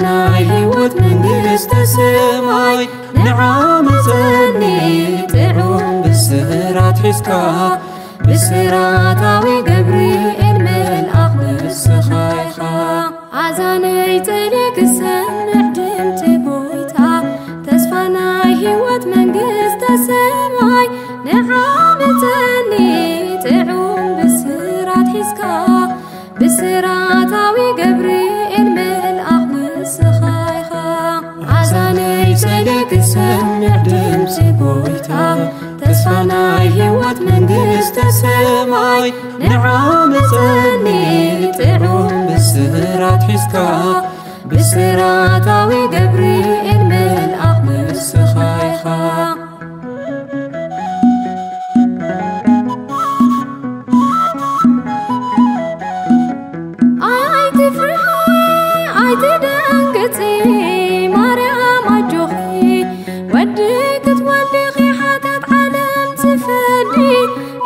ናይ ህይወት መንግስተ ሰማይ ንዓ ምጸኒ ጥዑም ብስራት ሒዝካ፣ ብስራታዊ ገብርኤል መልኣኽ ንስኻ ኢኻ። ኣዛነይ ጸሊ ክሰምዕ ድምጺ ጎይታ፣ ተስፋ ናይ ህይወት መንግስተ ሰማይ ንዓ ምጸኒ ጥዑም ብስራት ሒዝካ፣ ብስራታዊ ገብርኤል መልኣኽ ንስኻ ኢኻ። ኣዛነይ ጸሊ ክሰምዕ ድምጺ ጎይታ፣ ተስፋ ናይ ህይወት መንግስተ ሰማይ ንዓ ምጸኒ ጥዑም ብስራት ሒዝካ፣ ብስራታዊ ገብርኤል መልኣኽ ንስኻ ኢኻ። ኣይትፍርሒ፣ ኣይትደንግጺ፣ ማርያም ኣጆኺ፣ ወዲ ክትወልዲ ኢኺ፣ ሓጢኣት ዓለም ዝፈዲ፣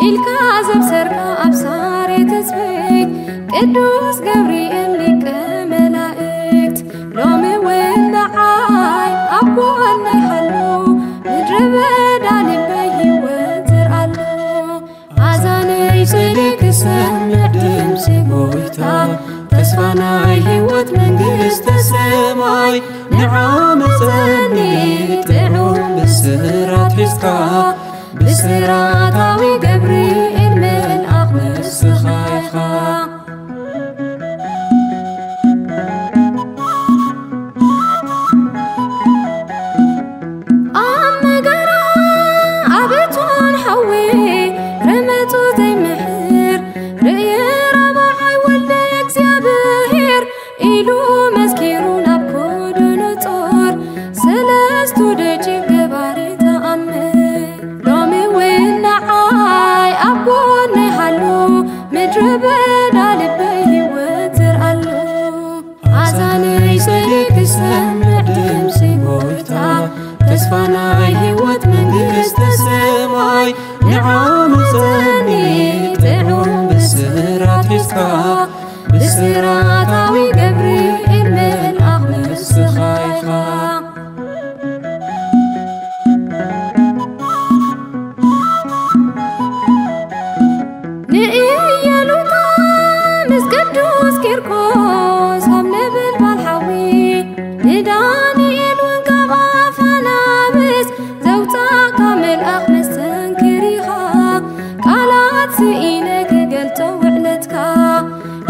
ኢልካ ዘብሰርካ ኣብ ሳሬት ትጽቢት፣ ቅዱስ ገብርኤል ሊቀ መላእክት፣ ሎሚ እውን ንዓይ ኣብ ጎነይ ሃሉ፣ ምድረ በዳ ልበይ ህይወት ዘርኣሉ። ኣዛነይ ጸሊ ክሰምዕ ድምጺ ጎይታ፣ ተስፋ ናይ ህይወት መንግስተ ሰማይ ንዓ ምጸኒ ጥዑም ብስራት ሒዝካ፣ ብስራታዊ ገብርኤል መልኣኽ ንስኻ ኢኻ። ኣብ መገራ ኣብ እቶን ሓዊ ረመጹ ዘይምሕር፣ ርእየ ራብዓይ ወልደ እግዚኣብሔር ኢሉ መስኪሩ ናብ ኮዶኖጾር፣ ሰለስቱ ደቂቕ ገባሪ ተኣምር። ሎሚ እውን ንዓይ ኣብ ጎነይ ሃሉ፣ ምድረ በዳ ልበይ ህይወት ዘርኣሉ። ኣዛነይ ጸሊ ክሰምዕ ድምጺ ጎይታ፣ ተስፋ ናይ ህይወት መንግስተ ሰማይ ንዓ ምጸኒ ጥዑም ብስራት ሒዝካ፣ ብስራታዊ ገብርኤል መልኣኽ ንስኻ ኢኻ። ንኢየሉጣ ምስ ቅዱስ ቂርቆስ ኣብ ነበልባል ሓዊ፣ ንዳንኤል እውን ካብ ኣፍ ኣናብስ ዘውጻእካ መልኣኽ መስተንክር ኢኻ። ቃላት ስኢነ ክገልጾ ውዕለትካ፣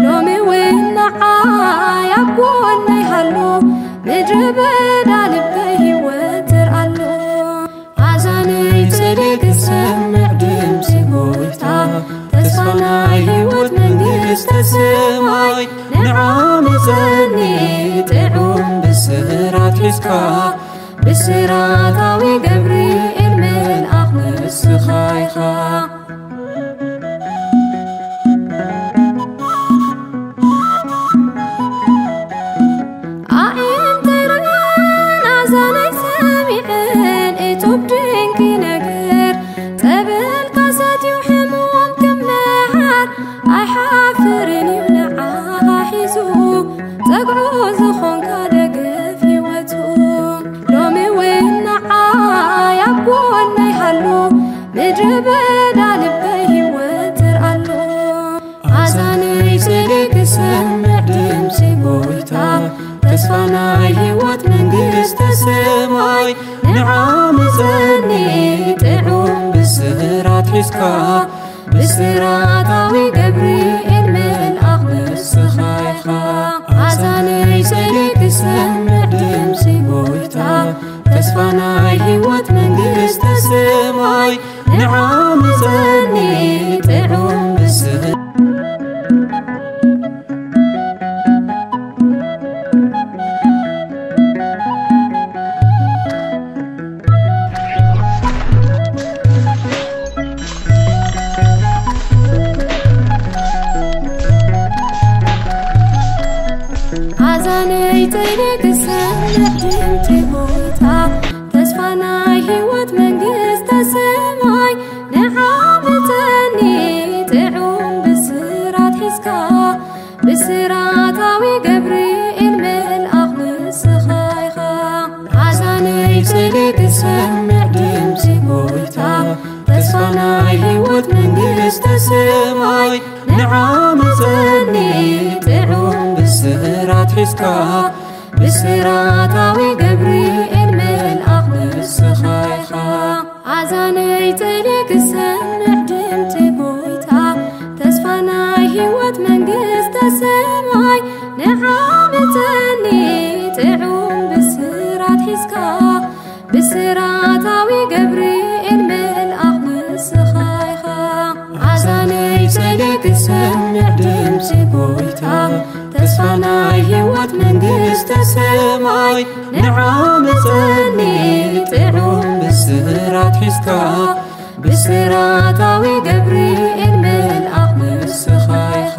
ሎሚ እውን ንዓይ ኣብ ጎነይ ሃሉ፣ ምድረ በዳ ልበይ ህይወት ዘርኣሉ። ኣዛነይ ጸሊ ክሰምዕ ድምጺ ጎይታ፣ ተስፋ ናይ ህይወት መንግስተ ሰማይ ንዓ ምጸኒ ጥዑም ብስራት ሒዝካ፣ ብስራታዊ ገብርኤል መልኣኽ ንስኻ ኢኻ። ኣዒንተይ ርእየን ኣዛነይ ሰሚዐን እጹብ ድንቂ ነገር፣ ጸበልካ ሰትዩ ሕሙም ክመሃር ኣይሓፍርን እዩ ንዓኻ ሒዙ፣ ጸግዑ ዝኾንካ ደገፍ ህይወቱ። ሎሚ እውን ንዓይ ኣብ ጎነይ ሃሉ፣ ምድረ በዳ ልበይ ህይወት ዘርኣሉ። ኣዛነይ ጸሊ ክሰምዕ ድምጺ ጎይታ፣ ተስፋ ናይ ህይወት መንግስተ ሰማይ ንዓ ምጸኒ ጥዑም ብስራት ሒዝካ፣ ብስራታዊ ገብርኤል መልኣኽ ንስኻ ኢኻ። ኣዛነይ ጸሊ ክሰምዕ ድምጺ ጎይታ፣ ተስፋ ናይ ህይወት መንግስተ ሰማይ ንዓ ምጸኒ ጥዑም ብስራት። ኣዛነይ ጸይነ ክሰምዕ ድምጺ ጎይታ፣ ተስፋ ናይ ህይወት መንግስተ ሰማይ ንዓ ምጸኒ ጥዑም ብስራት ሒዝካ፣ ብስራታዊ ገብርኤል መልኣኽ ምስ ሒዝካ ብስራታዊ ገብርኤል መልኣኽ ንስኻ ኢኻ። ኣዛነይ ጽድቅ ክሰምዕ ድምጺ ጎይታ፣ ተስፋ ናይ ህይወት መንግስተ ሰማይ ንዓ ምጸኒ ጥዑም ብስራት ሒዝካ። ብስራታዊ ገብርኤል መልኣኽ ንስኻ ኢኻ። ኣዛነይ ጽድቅ ክሰምዕ ድምጺ ጎይታ፣ ተስፋ ናይ ህይወት መንግስተ ሰማይ ንዓ ምጸኒ ጥዑም ብስራት ሒዝካ። ብስራታዊ ገብርኤል መልኣኽ ንስኻ ኢኻ።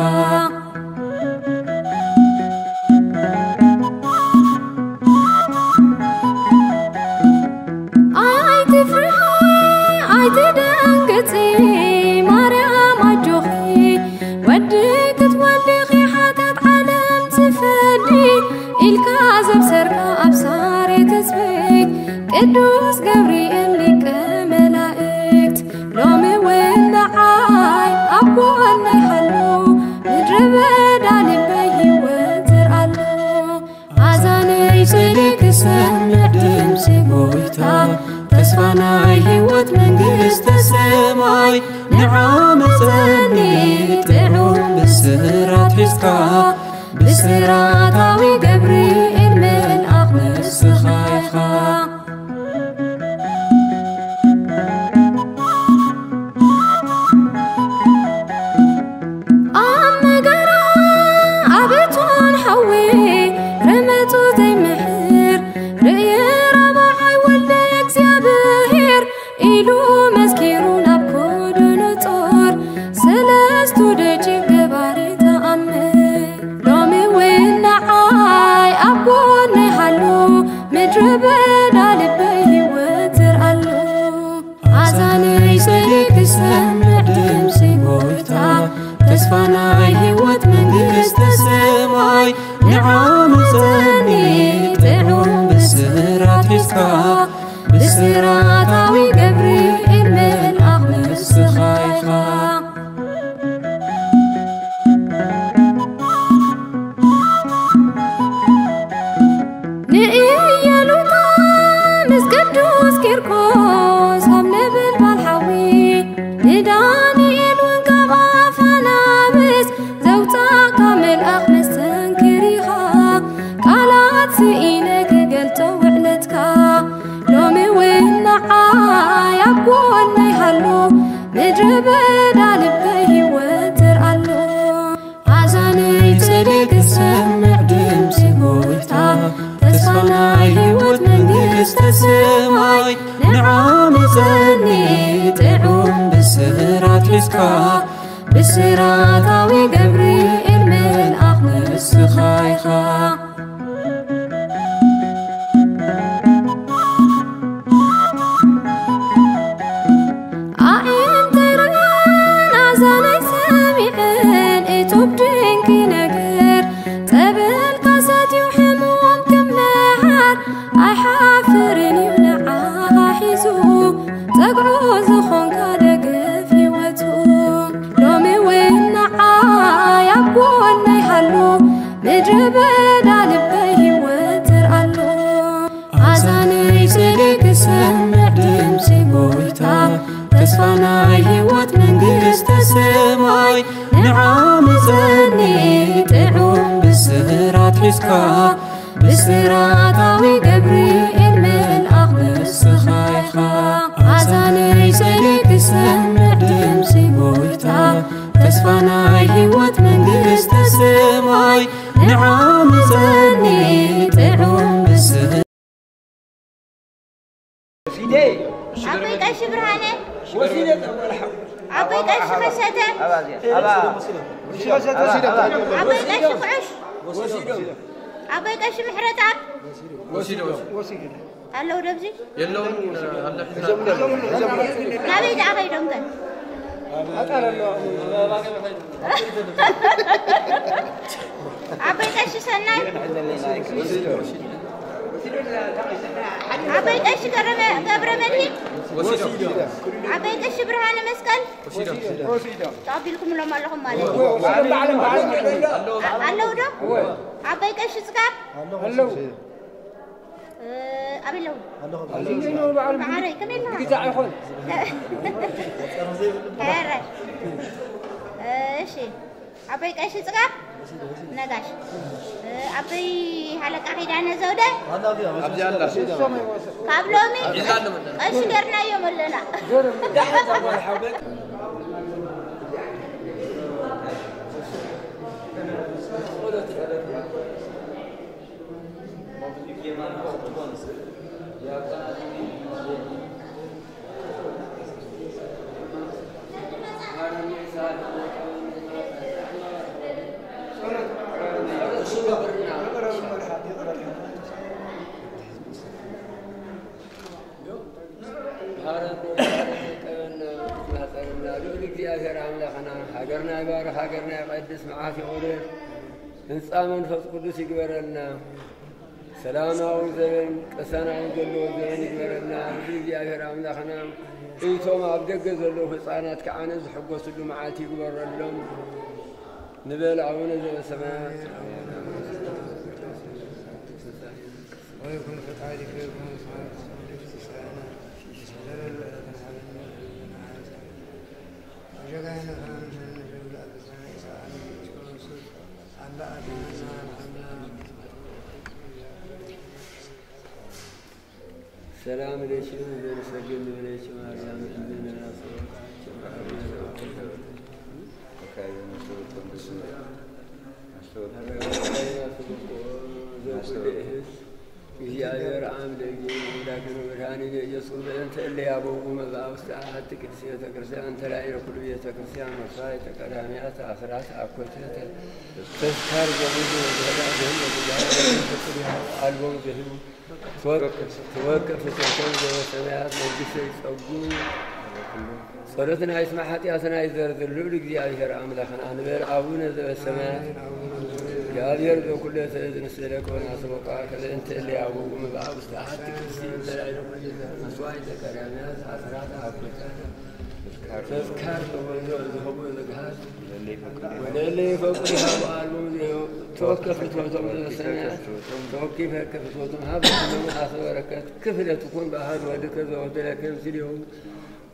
ኣይትፍርሒ፣ ኣይትደንግጺ፣ ማርያም ኣጆኺ፣ ወዲ ክትወልዲ ኢኺ፣ ሓጢኣት ዓለም ዝፈዲ፣ ኢልካ ዘብሰርካ ኣብ ሳሬ ትጽቢት፣ ቅዱስ ገብርኤል ሊቀ መላእክት፣ ሎሚ እውን ንዓይ ኣብ ጎነይ ሃሉ፣ ምድረ በዳ ልበይ ህይወት ዘርኣሉ። ኣዛነይ ጽድቅ ክሰምዕ ድምጺ ጎይታ፣ ተስፋ ናይ ህይወት መንግስተ ሰማይ ንዓ ምጸኒ ጥዑም ብስራት ሒዝካ። ብስራታዊ ገብርኤል መልኣኽ ንስኻ ኢኻ። ኣብ መገራ ኣብ እቶን ሓዊ ረመጹ ዘይምሕር ርእየ ራብዓይ ወልደ እግዚኣብሔር ኢሉ መስኪሩ ናብ ኮዶ ንጾር ሰለስቱ ደቂቕ ገባሪ ተኣምር። ሎሚ እውን ንዓይ ኣብ ጎነይ ሃሉ ምድረ በዳ ልበይ ህይወት ዘርኣሉ። ኣዛነይ ጽድቅ ክሰምዕ ድምጺ ጎይታ፣ ተስፋ ናይ ህይወት መንግስተ ሰማይ ንዓ ምጸኒ ጥዑም ብስራት ሒዝካ። ብስራታዊ ገብርኤል መልኣኽ ንስኻ ኢኻ። ንኢየሉጣ ምስ ቅዱስ ቂርቆስ ኣብ ነበልባል ሓዊ፣ ንዳንኤል እውን ካብ ኣፍ ኣናብስ ዘውጻእካ መልኣኽ መስተንክር ኢኻ። ቃላት ስኢነ ክገልጾ ውዕለትካ፣ ሎሚ እውን ንዓይ ኣብ ጎነይ ሃሉ፣ ምድረ በዳ ልበይ ህይወት ዘርኣሉ። ኣዛነይ ጽድቅ ክሰምዕ ድምጺ ጎይታ፣ ተስፋ ናይ ህይወት መንግስተ ሰማይ ንዓ ምጸኒ ጥዑም ብስራት ሒዝካ። ብስራታዊ ገብርኤል መልኣኽ ንስኻ ኢኻ። ኣዒንተይ ርእየን ኣዛነይ ሰሚዐን እጹብ ድንቂ ነገር፣ ጸበልካ ሰትዩ ሕሙም ክመሓር ኣይሓፍርን እዩ ንዓኻ ሒዙ፣ ጸግዑ ዝኾንካ ደገፍ ህይወቱ። ሎሚ እውን ንዓይ ኣብ ጎነይ ሃሉ፣ ምድረ በዳ ልበይ ህይወት ዘርኣሉ። ኣዛነይ ጽድቅ ክሰምዕ ድምጺ ጎይታ፣ ተስፋ ናይ ህይወት መንግስተ ሰማይ ንዓ ምጸኒ ጥዑም ብስራት ሒዝካ። ብስራታዊ ገብርኤል መልኣኽ ንስኻ ኢኻ። ኣዛነይ ጽድቅ ክሰምዕ ድምጺ ጎይታ፣ ተስፋ ናይ ህይወት መንግስተ ሰማይ ንዓ ምጸኒ ጥዑም ብስራት ፊደይ ኣቦይ ቀሺ ብርሃነ፣ ወሲደ። ኣቦይ ቀሺ ከሰተ፣ ኣባ፣ እዚኣ፣ ኣባ፣ እሺ፣ ከሰተ፣ ወሲደ። ኣቦይ ቀሺ ኩዕሽ፣ ወሲደ። ኣቦይ ቀሺ ምሕረተኣብ ወሲደ። ኣለዉ ዶ ኣብዚ? የለውን፣ ኣለ ሒዝና። ናበይ ደኣ ከይዶም ከ? ኣቦይ ቀሺ ሰናይ ዓባይ ቀሺ ገረመ- ገብረ መድህን፣ ዓባይ ቀሺ ብርሃነ መስቀል ተቐቢልኩምሎም ኣለኹም ማለት እዩ። ኣለዉ ዶ? ዓባይ ቀሺ ጽጋብ ኣለዉ። ኣበይ ኣለዉ? በዓል ብዓረይ ከመይ ኣለኻ? ግዛዕ ይኾን? ኧረ። እሺ። ዓባይ ቀሺ ጽጋብ ነጋሽ። ኣበይ ሃለቃ ኪዳነ ዘውደ? ኣብዚ ኣላ። ካብ ሎሚ ቀሺ ገርናዮም ኣለና። ሃረና፣ ሃረና፣ ቀበና፣ ማፀንና፣ ልዑል እግዚኣብሔር ኣምላኽና፣ ሃገርና ይባርኽ፣ ሃገርና ይቐድስ፣ መዓት ይቑርር፣ ህንፃ መንፈስ ቅዱስ ይግበረልና። ሰላማዊ ዘበን፣ ቅሳናዊ ዘለዎ ዘበን ይግበረልና። ልዑል እግዚኣብሔር ኣምላኽና፣ እቶም ኣብ ደገ ዘለዉ ህፃናት ከዓ ዝሕጎስሉ መዓልቲ ይግበረሎም። ንበል። ኣቡነ ዘበሰማያት። ወይኩን ፈቃድከ ከመ በሰማይ ከማሁ በምድር። ሲሳየነ ዘለለ ዕለትነ ሀበነ ዮም ወጌጋየነ ከማነ ንሕነኒ ንብል ለነ አበሳነ ኢሳአነ ኢየሱስ ክርስቶስ አላ አድነና አድነና። ሰላም ለኪ ዘንሰግድ ንብለኪ ማርያም እምነ እግዚአብሔር አብ ለጊዜ አምላክነ መድኃኒነ ኢየሱስ በእንተ እለ ያበው መብአ ውስተ አሐቲ ቅድስት ቤተ ክርስቲያን እንተ ላዕለ ኩሉ ቤተ ክርስቲያን መስዋዕተ ቀዳሚያት አስራት አኮቴተ ተስካር ዘሙሉ ወዘህዳ ዘህም ወዘህዳ አልቦም ዘህቡ ትወክፍ ፍትወቶም ዘበሰማያት መንግስተ ይጸጉ ጸሎትና ይስማዕ ኃጢአትና ይዘርዝር ልዑል እግዚአብሔር አምላኽና ንበል። አቡነ ዘበሰማያት እግዚአብሔር በኩሉ ትእዝ ንስእለከ ወናስበካ ከዘእንተ እለ ያበው መብአ ውስተ አሐቲ ቅድስት እንተ ላዕለ ኩሉ መስዋዕተ ቀዳሚያት አስራት አኮቴተ ተስካር ተወልዶ ዝኸቡ ዘግሃት ወለለ ይፈቅዱ ይሃቡ አልቦም ተወከፍ ፍትወቶም ዘበሰማያት ተወኪፈ ከፍትወቶም ሀብ ኩሎም አስበረከት ክፍለ ትኩን በአሐዱ ወልድከ ዘወደለከ ምስሌሁ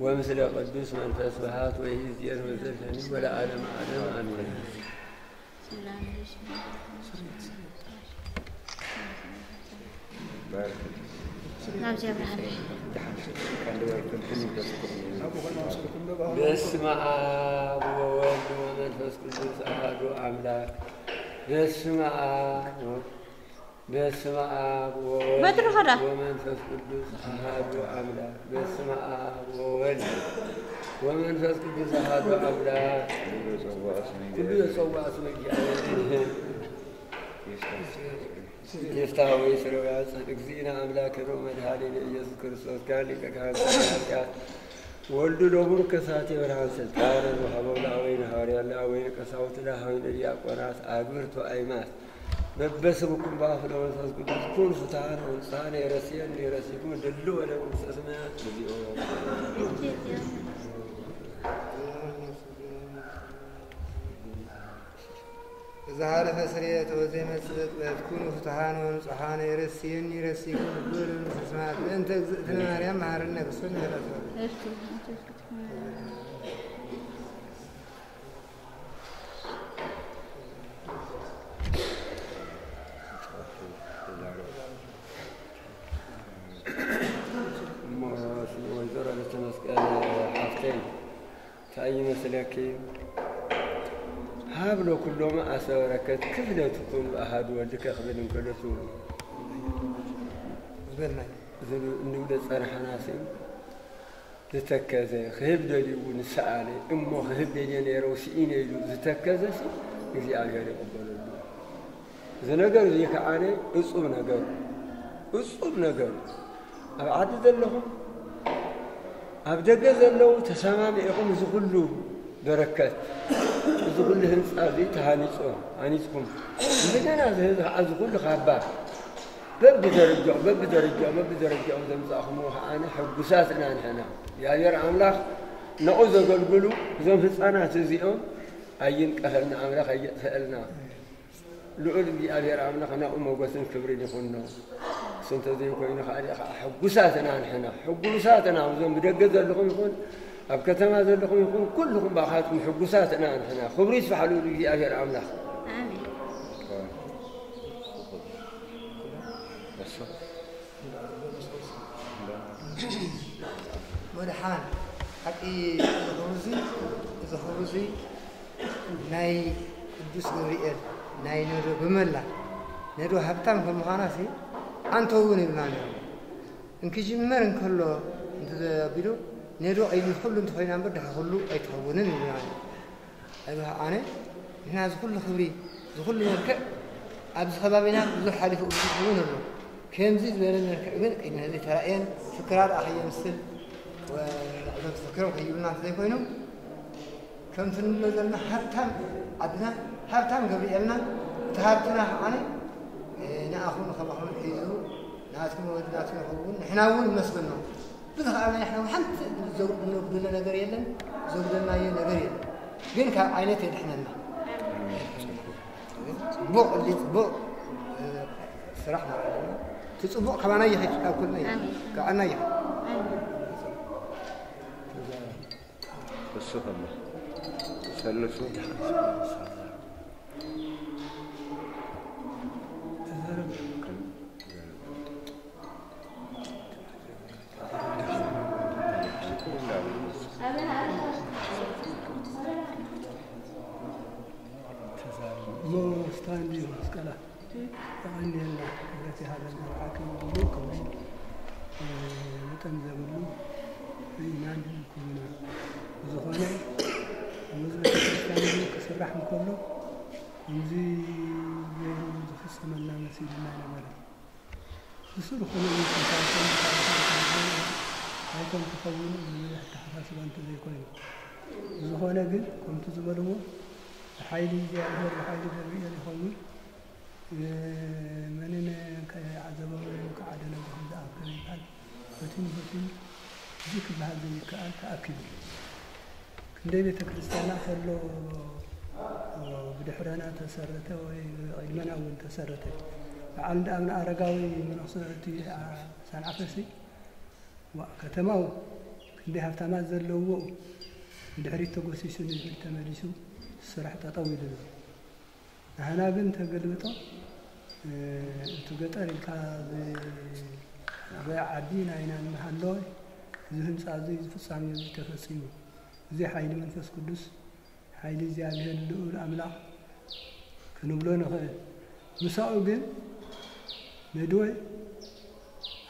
ወምስለ ቅዱስ መንፈስ ስብሐት ወይእዜን ወዘልፈኒ ወለዓለመ ዓለም አሜን። ናብዚኣ ብርሃን። በስመ አብ ወወልድ ወመንፈስ ቅዱስ አሐዱ አምላክ። በስመ አብ ወ- በስመ አብ ወወልድ በትሪ ኸዳ። ወመንፈስ ቅዱስ አሐዱ አምላክ። በስመ አብ ወወልድ ወመንፈስ ቅዱስ አሐዱ አምላክ። ኩሉ የጸውዕ ስመ እግዚአብሔር። ይፍታ ወይ ስረው ያጽድቅ። እግዚእነ አምላክነ ወመድኃኒነ ኢየሱስ ክርስቶስ ካን ሊቀ ካህን ኃጢአት ወልዱ ለቡር ከሳቴ ብርሃን ስልጣን ወሀበው ለአወይነ ሐዋርያ ለአወይነ ቀሳውት ለአወይነ ዲያቆናት አግብርት ወአይማት በበስምኩም በአፍ ለመንፈስ ቅዱስ ኩን ፍትሐነ ወንጽሐነ የረስየን የረሲኩም ድሉ ወደ መንግሥተ ሰማያት እግዚኦ። እዛ ሀለፈ ስርየት ወዘይመጽእ ጥበት ኩኑ ፍትሓነ ወንጹሓነ ይረስየኒ ይረስይኩም እብል እብል ምስለ ስብሐት በእንተ እግዝእትነ ማርያም መሐረነ ክርስቶስ ምህረቱ። እሞ ወይዘሮ ለተመስቀል ሓፍተይ እንታይ ይመስለኪ? ሀብ ለኩሎሙ አሰበ በረከት ክፍለ ትኩን በአሐዱ ወልድከ ክብል እንከሎ ትብሉ ዝበልና እዩ። ዝብል እንብሎ ጸናሕናሲ ዝተከዘ ክህብ ደልዩ እውን ዝሰኣነ እሞ ክህብ ደልየ ነይረ ውስኢነ ኢሉ ዝተከዘሲ እግዚኣብሔር ይቕበለሉ። እዚ ነገር እዚ ከዓነ እጹብ ነገር እዩ። እጹብ ነገር እዩ። ኣብ ዓዲ ዘለኹም ኣብ ደገ ዘለዉ ተሰማሚዕኹም እዚ ኩሉ በረከት እዚ ኩሉ ህንፃ እዚ ተሃኒጾ ሃኒጽኩም እንደገና እዚ ህዝቢ ከዓ እዚ ኩሉ ካባ በብደረጃኡ በብደረጃኡ በብደረጃኡ ዘምጻእኹምዎ ከዓኒ ሕጉሳት ኢና ንሕና። እግዚኣብሔር ኣምላኽ ንኡ ዘገልግሉ እዞም ህጻናት እዚኦም ኣይንቀፈልና፣ ኣምላኽ ኣየጥፈአልና። ልዑል እግዚኣብሔር ኣምላኽ ናኡ ሞገስን ክብርን ይኹኖ። እሱ እንተዘይኮይኑ ከኣ ዲኣ ከኣ ሕጉሳት ኢና ንሕና፣ ሕጉሳት ኢና። እዞም ብደገ ዘለኹም ይኹን ኣብ ከተማ ዘለኹም ይኹን ኩልኹም ብኣኻትኩም ሕጉሳት ኢና ንሕና። ክብሩ ይስፋሕ ልዑል እግዚኣብሔር ኣምላኽ። ኣሜን። መድሓን ሓቂ እዚ ክብሪ እዚ፣ እዚ ክብሪ እዚ ናይ ቅዱስ ገብርኤል ናይ ነዶ ብመላ ነዶ ሃብታም ከም ምዃና ሲ ኣንተ እውን ይብልና ነይሮም። እንክጅመር እንከሎ እንተዘቢሉ ነዶ ቅድሚ ኩሉ እንተኾይና እምበር ድሕሪ ኩሉ ኣይትኸውንን ይብልና ነይሮም። ኣይዋ ኣነ ንሕና እዚ ኩሉ ክብሪ እዚ ኩሉ መልክዕ ኣብዚ ከባቢና ብዙሕ ሓሊፉ ብዙሕ እውን ኣሎ። ከምዚ ዝበለ መልክዕ ግን ቅድሚ ህዝቢ ተራእየን ፍክራ ደኣ ከየምስል እዞም ፍክሮም ከይብልና እንተዘይኮይኑ ከምቲ ንብሎ ዘለና ሃብታም ዓድና ሃብታም ገብርኤልና እቲ ሃብትና ከዓኒ ንኣኹም ንኸማኹም ሒዙ ናትኩም ወዲ ናትኩም ይኸውን ንሕና እውን ንመስገኖ። ብዝኸኣልና ንሕና እውን ሓንቲ ዘው- ነጉድሎ ነገር የለን፣ ዘጉደልናዮ ነገር የለን። ግን ካብ ዓይነት የድሕነና። ጽቡቕ፣ እዚ ጽቡቕ፣ እ፣ ስራሕ ማለት እዩ። እቲ ጽቡቕ ካባና ይኸይድ፣ ካብ ኩልና ይኸይድ፣ ኣሜን። ካባና ይኸይድ። ኣሜን። እሱ ከሎ ሰለሱ እሞ ስታንዲ መስቀላ የቐንየልና፣ ክብረት ይሃበልና። ብሓቂ ብሙሉእ ክብሪ፣ እ፣ መጠን ዘብሉ ርኢናን ኩብና። ብዝኾነ፣ እዚ ቤተክርስትያን እዚ ክስራሕ እንከሎ፣ ከምዚ ገይሩ ዝፍጸመልና መሲሉና ኣይነበረን። ብስሩ ኾነ እዩ፣ ተሳልጦም ተሳልጦም ተሳልጦም ኣይኮን ክኸውን፣ እዚ ብዙሕ ኣተሓሳስባ እንተዘይኮይኑ። ብዝኾነ ግን፣ ከምቲ ዝበልዎ፣ ብሓይሊ እግዚኣብሔር፣ ብሓይሊ ገብርኤል ይኸውን። እ፣ መንን ከዓዘቦ፣ መንን ከዓደነቦ ከም ዝኣከበ ይበሃል። በቲ ንበቲ እዚ ክበሃል ዘይከኣል ተኣኪቡ። ክንደይ ቤተ ክርስቲያናት ኣሎ፣ እ፣ ብድሕረና ተሰረተ ወይ ቅድመና እውን ተሰረተ። በዓል እንዳ ኣቡነ ኣረጋዊ መነኩሰ እቲ፣ ኣ፣ ሳንዓፈሲ፣ ዋ፣ ከተማው ክንደይ ሃብታማት ዘለውዎ ብድሕሪት ተጎሲሱ ንድሕሪት ተመሊሱ ስራሕ ጠጠው ኢሉ ኣሎ። ንሕና ግን ተገልብጦ፣ እ፣ እቲ ገጠር ኢልካ ዝ-፣ ዝበ ዓዲ ናይና እናሃለወ፣ እዚ ህንጻ እዚ፣ እዚ ፍጻሜ እዚ ተፈጺሙ። እዚ ሓይሊ መንፈስ ቅዱስ፣ ሓይሊ እግዚኣብሔር ልኡል ኣምላኽ ክንብሎ ንኽእል። ምሳኡ ግን ነድወ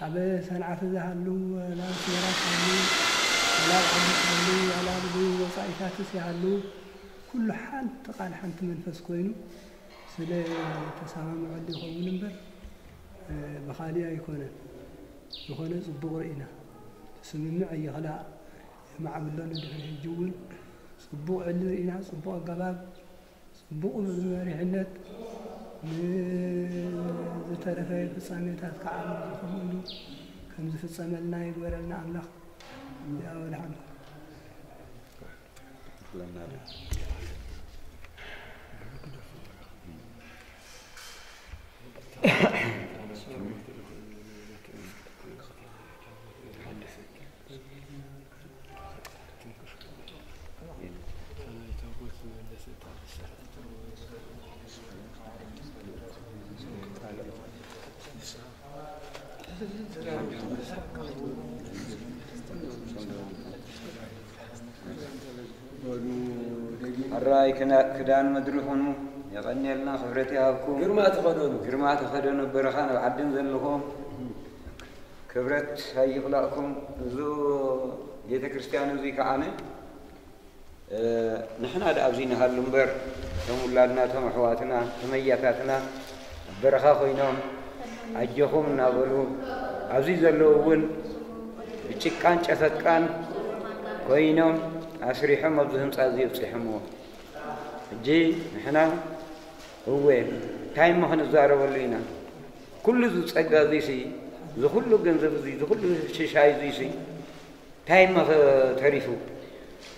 ኣብ ሰንዓፈ ዝሃሉ፣ ዋላ ኣስመራ ዝሃሉ፣ ዋላ ኣብ ዓዲ ዝሃሉ፣ ዋላ ኣብ ወጻኢታትስ ይሃሉ፣ ኩሉ ሓንቲ ቃል ሓንቲ መንፈስ ኮይኑ ስለ ተሰማምዐሉ ይኸውን እምበር፣ እ፣ ብኻሊእ ኣይኮነን። ዝኾነ ጽቡቕ ርኢና። ስምምዕ ይኽላእ የማዕብሎ ንድሕሪ ሕጂ እውን ጽቡቕ ዕሊ ርኢና፣ ጽቡቕ ኣገባብ፣ ጽቡቕ መሪሕነት፣ ንዝተረፈ ፍጻሜታት ከዓ ከምኡ ኢሉ ከም ዝፍጸመልና ይግበረልና ኣምላኽ። እዚኣ ወድሓንኩም። ሕራይ ክና-፣ ክዳን ምድሪ ኩኑ። የቐንየልና፣ ክብረት ይሃብኩም። ግርማ ተኸደኑ። ግርማ ተኸደኑ፣ በረኻን ኣብ ዓድን ዘለኹም ክብረት ኣይኽላእኩም። እዚ ቤተ ክርስቲያን እዚ ከዓነ፣ እ፣ ንሕና ደኣ ኣብዚ ንሃሉ እምበር፣ እቶም ውላድና፣ እቶም ኣሕዋትና፣ እቶም ኣያታትና ኣብ በረኻ ኮይኖም ኣጆኹም እናበሉ፣ ኣብዚ ዘለዉ እውን ብጭቃን ጨፈቃን ኮይኖም ኣስሪሖም ኣብዚ ህንጻ እዚ ኣብጺሖምዎ። ሕጂ ንሕና እወ እንታይ እሞ ክንዛረበሉ ኢና? ኩሉ እዚ ጸጋ እዙይሲ፣ እዚ ኩሉ ገንዘብ እዙይ፣ እዚ ኩሉ ሽሻይ እዙይሲ እንታይ እሞ ተሪፉ?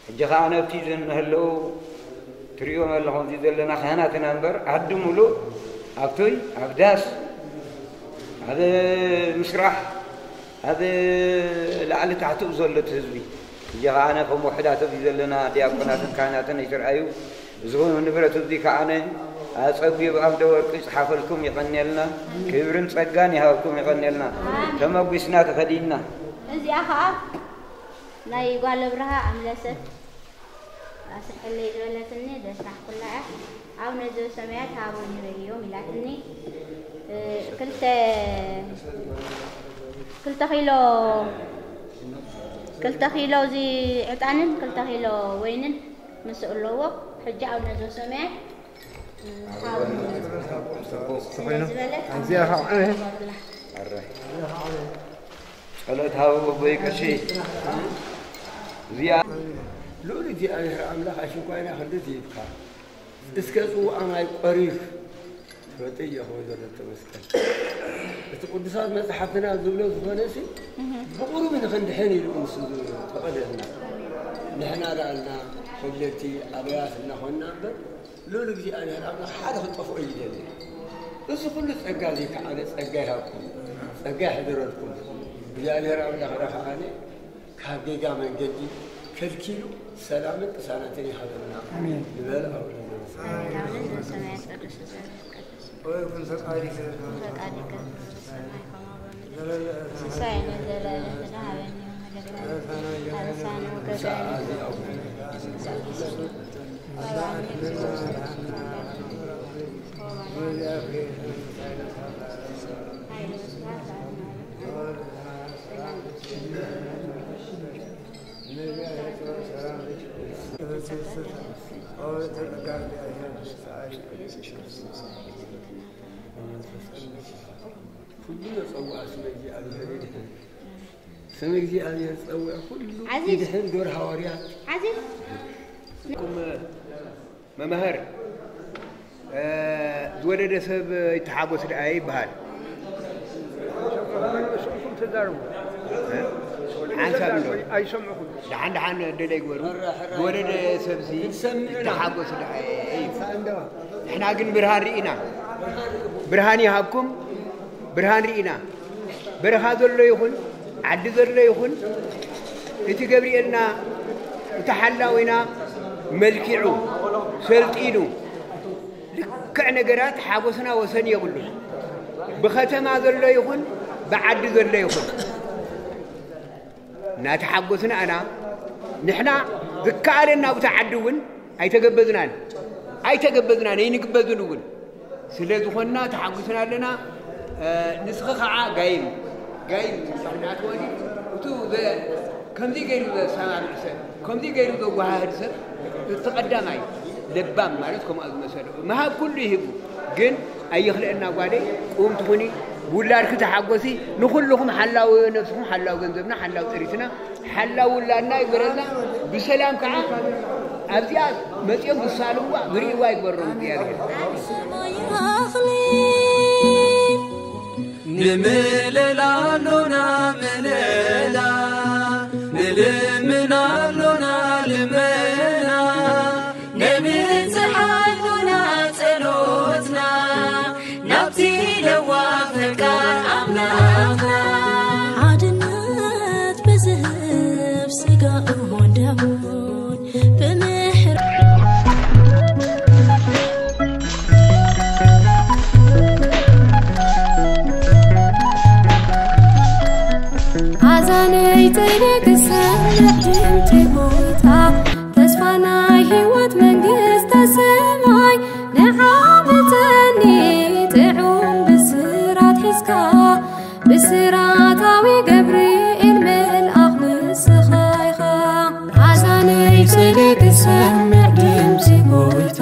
ሕጂ ኸዓ ነብቲ ዘንህለው ትርእዮም ኣለኹም፣ እዚ ዘለና ካህናትና እምበር ዓዲ ሙሉእ ኣብቶይ ኣብ ዳስ ኣብ ምስራሕ ኣብ ላዕሊ ታሕቲ ዘሎ እቲ ህዝቢ። ሕጂ ኸዓ ነቶም ውሕዳት ኣብዚ ዘለና ዲያቆናትን ካህናትን ኣይትርኣዩ። እዚ ንብረት እዚ ከዓነ ኣጸቢብ ኣምደ ወርቂ ይጽሓፈልኩም፣ ይቐንየልና። ክብርን ጸጋን ይሃብኩም፣ ይቐንየልና። ተመጒስና ተኸዲንና። እዚኣ ኸዓ ናይ ጓል ኣብርሃ ኣምለሰት ኣስርሐለይ ዝበለትኒ፣ ዘስራሕኩላ እያ። ኣቡነ ዘበሰማያት ሃቦ ንበልዮም ኢላትኒ። እ፣ ክልተ፣ ክልተ ኪሎ፣ ክልተ ኪሎ እዚ ዕጣንን ክልተ ኪሎ ወይንን ምስ ኣለዎ፣ ሕጂ ኣቡነ ዘበሰማያት፣ እ፣ ሃቦ ስለ ዝበለት፣ ኣብዚኣ ኸዓ፣ እ፣ ጸሎት ሃቦ ኣቦይ ቀሺ። እዚኣ ልኡል እግዚኣብሔር ኣምላኽ ኣሽንኳይና ክንዲ ዝሂብካ፣ እስከ ጽዋእ ማይ ቆሪፍ። ትፈልጠይ እየ፣ ከመይ ዘሎ ተመስገን። እቲ ቅዱሳት መጽሓፍትና ዝብሎ ዝኾነ ሲ፣ ብቑሩብ ንኽንድሕን ኢሉ ምስ ዝፈቐደልና። ንሕና ደኣልና ኮብለልቲ ኣበያት እናኾንና እምበር፣ ልኡል እግዚኣብሔር ኣምላኽ ሓደ ክጠፍኦ ይደሊ። እዚ ኩሉ ጸጋ እዚ ከዓነ ጸጋ ይሃብኩም፣ ጸጋ ይሕድረልኩም። እግዚኣብሔር ኣምላኽ ረኸዓነ ካብ ጌጋ መንገዲ ከልኪሉ ሰላምን ቅሳነትን ይሃበልና። ኣሜን። ንበል ኣቡነ ዘበሰማያት። ኣሜን። ኣቡነ ዘበሰማያት ቅዱስ ስምካ ይትቀደስ። ወይኩን ፈቃድከ። ፈቃድከ በሰማይ ከማሁ በምድር። ዘለለ ዕለትነ ሲሳየነ ዘለለ ዕለትነ ሀበነ ዮም ወህድግ ለነ አበሳነ ወጌጋየነ። ኩሉ ዘጸውዓ ስመ እግዚኣብሔር ይድሕን። ስም እግዚኣብሔር ዝጸውዕ ኩሉ ዓዚዝ። ይድሕን። ዶር ሃዋርያት ዓዚዝ። ኩም መማህር፣ እ፣ ዝወለደ ሰብ ይተሓጎስ ደኣ ይበሃል። ስእልኩም ተዛረቡ። እ? ሓንሳብ እንዶ። ኣይሰምዕኹም። ደሓን ደሓን ደለ ይግበሩ። ዝወለደ ሰብዚ ይተሓጎስ ደኣ እዩ። ንሕና ግን ብርሃን ርኢና። ብርሃን ይሃብኩም። ብርሃን ርኢና። በረኻ ዘሎ ይኹን፣ ዓዲ ዘሎ ይኹን፣ እቲ ገብርኤልና፣ እቲ ሓላዊና መልኪዑ፣ ሰልጢኑ፣ ልክዕ ነገራት ሓጎስና ወሰን የብሉን። ብኸተማ ዘሎ ይኹን፣ ብዓዲ ዘሎ ይኹን። እናተሓጎስና ኣና፣ ንሕና ዝከኣለና ኣብቲ ዓዲ እውን ኣይተገበዝናን፣ ኣይተገበዝናን፣ ኣይንግበዝን እውን። ስለ ዝኾንና ተሓጒስና ኣለና። እ፣ ንስኺ ኸዓ ጋይም፣ ጋይም እናትወኒ፣ እቱ ዘ-፣ ከምዚ ገይሩ ዘሰማምዕ ሰብ፣ ከምዚ ገይሩ ዘወሃህድ ሰብ፣ እቲ ቀዳማይ ለባም ማለት ከምኣ ዝመሰለ። ምሃብ ኩሉ ይህቡ፣ ግን ኣይኽልአና ጓለይ፣ ቁም ትኹኒ፣ ውላድኪ ተሓጎሲ፣ ንኹልኹም ሓላው ነብስኹም፣ ሓላው ገንዘብና፣ ሓላው ጥሪትና፣ ሓላው ውላድና ይግበረልና። ብሰላም ከዓ ኣብዚኣ መፂኦም ዝሳልምዋ ዝርእይዋ ይግበሮም እግዚኣብሔር። ንምለላ ኣሎና ምለላ፣ ንልምን ኣሎና ልመና፣ ነብጽሕ ኣሎና ጸሎትና፣ ናብቲ ለዋህ ፈቃር ኣምላኽና። ሓድነት ብዝህብ ስጋኡን ደሙን ብምሕር ኣዛነይ ጸይነ ክሰምዕ ድምጺ ጎይታ፣ ተስፋ ናይ ህይወት መንግስተ ሰማይ ንዓ ምጸኒ፣ ጥዑም ብስራት ሒዝካ፣ ብስራታዊ ገብርኤል መልኣኽ ንስኻ ኢኻ። ኣዛነይ ጸይነ ክሰምዕ ድምጺ ጎይታ፣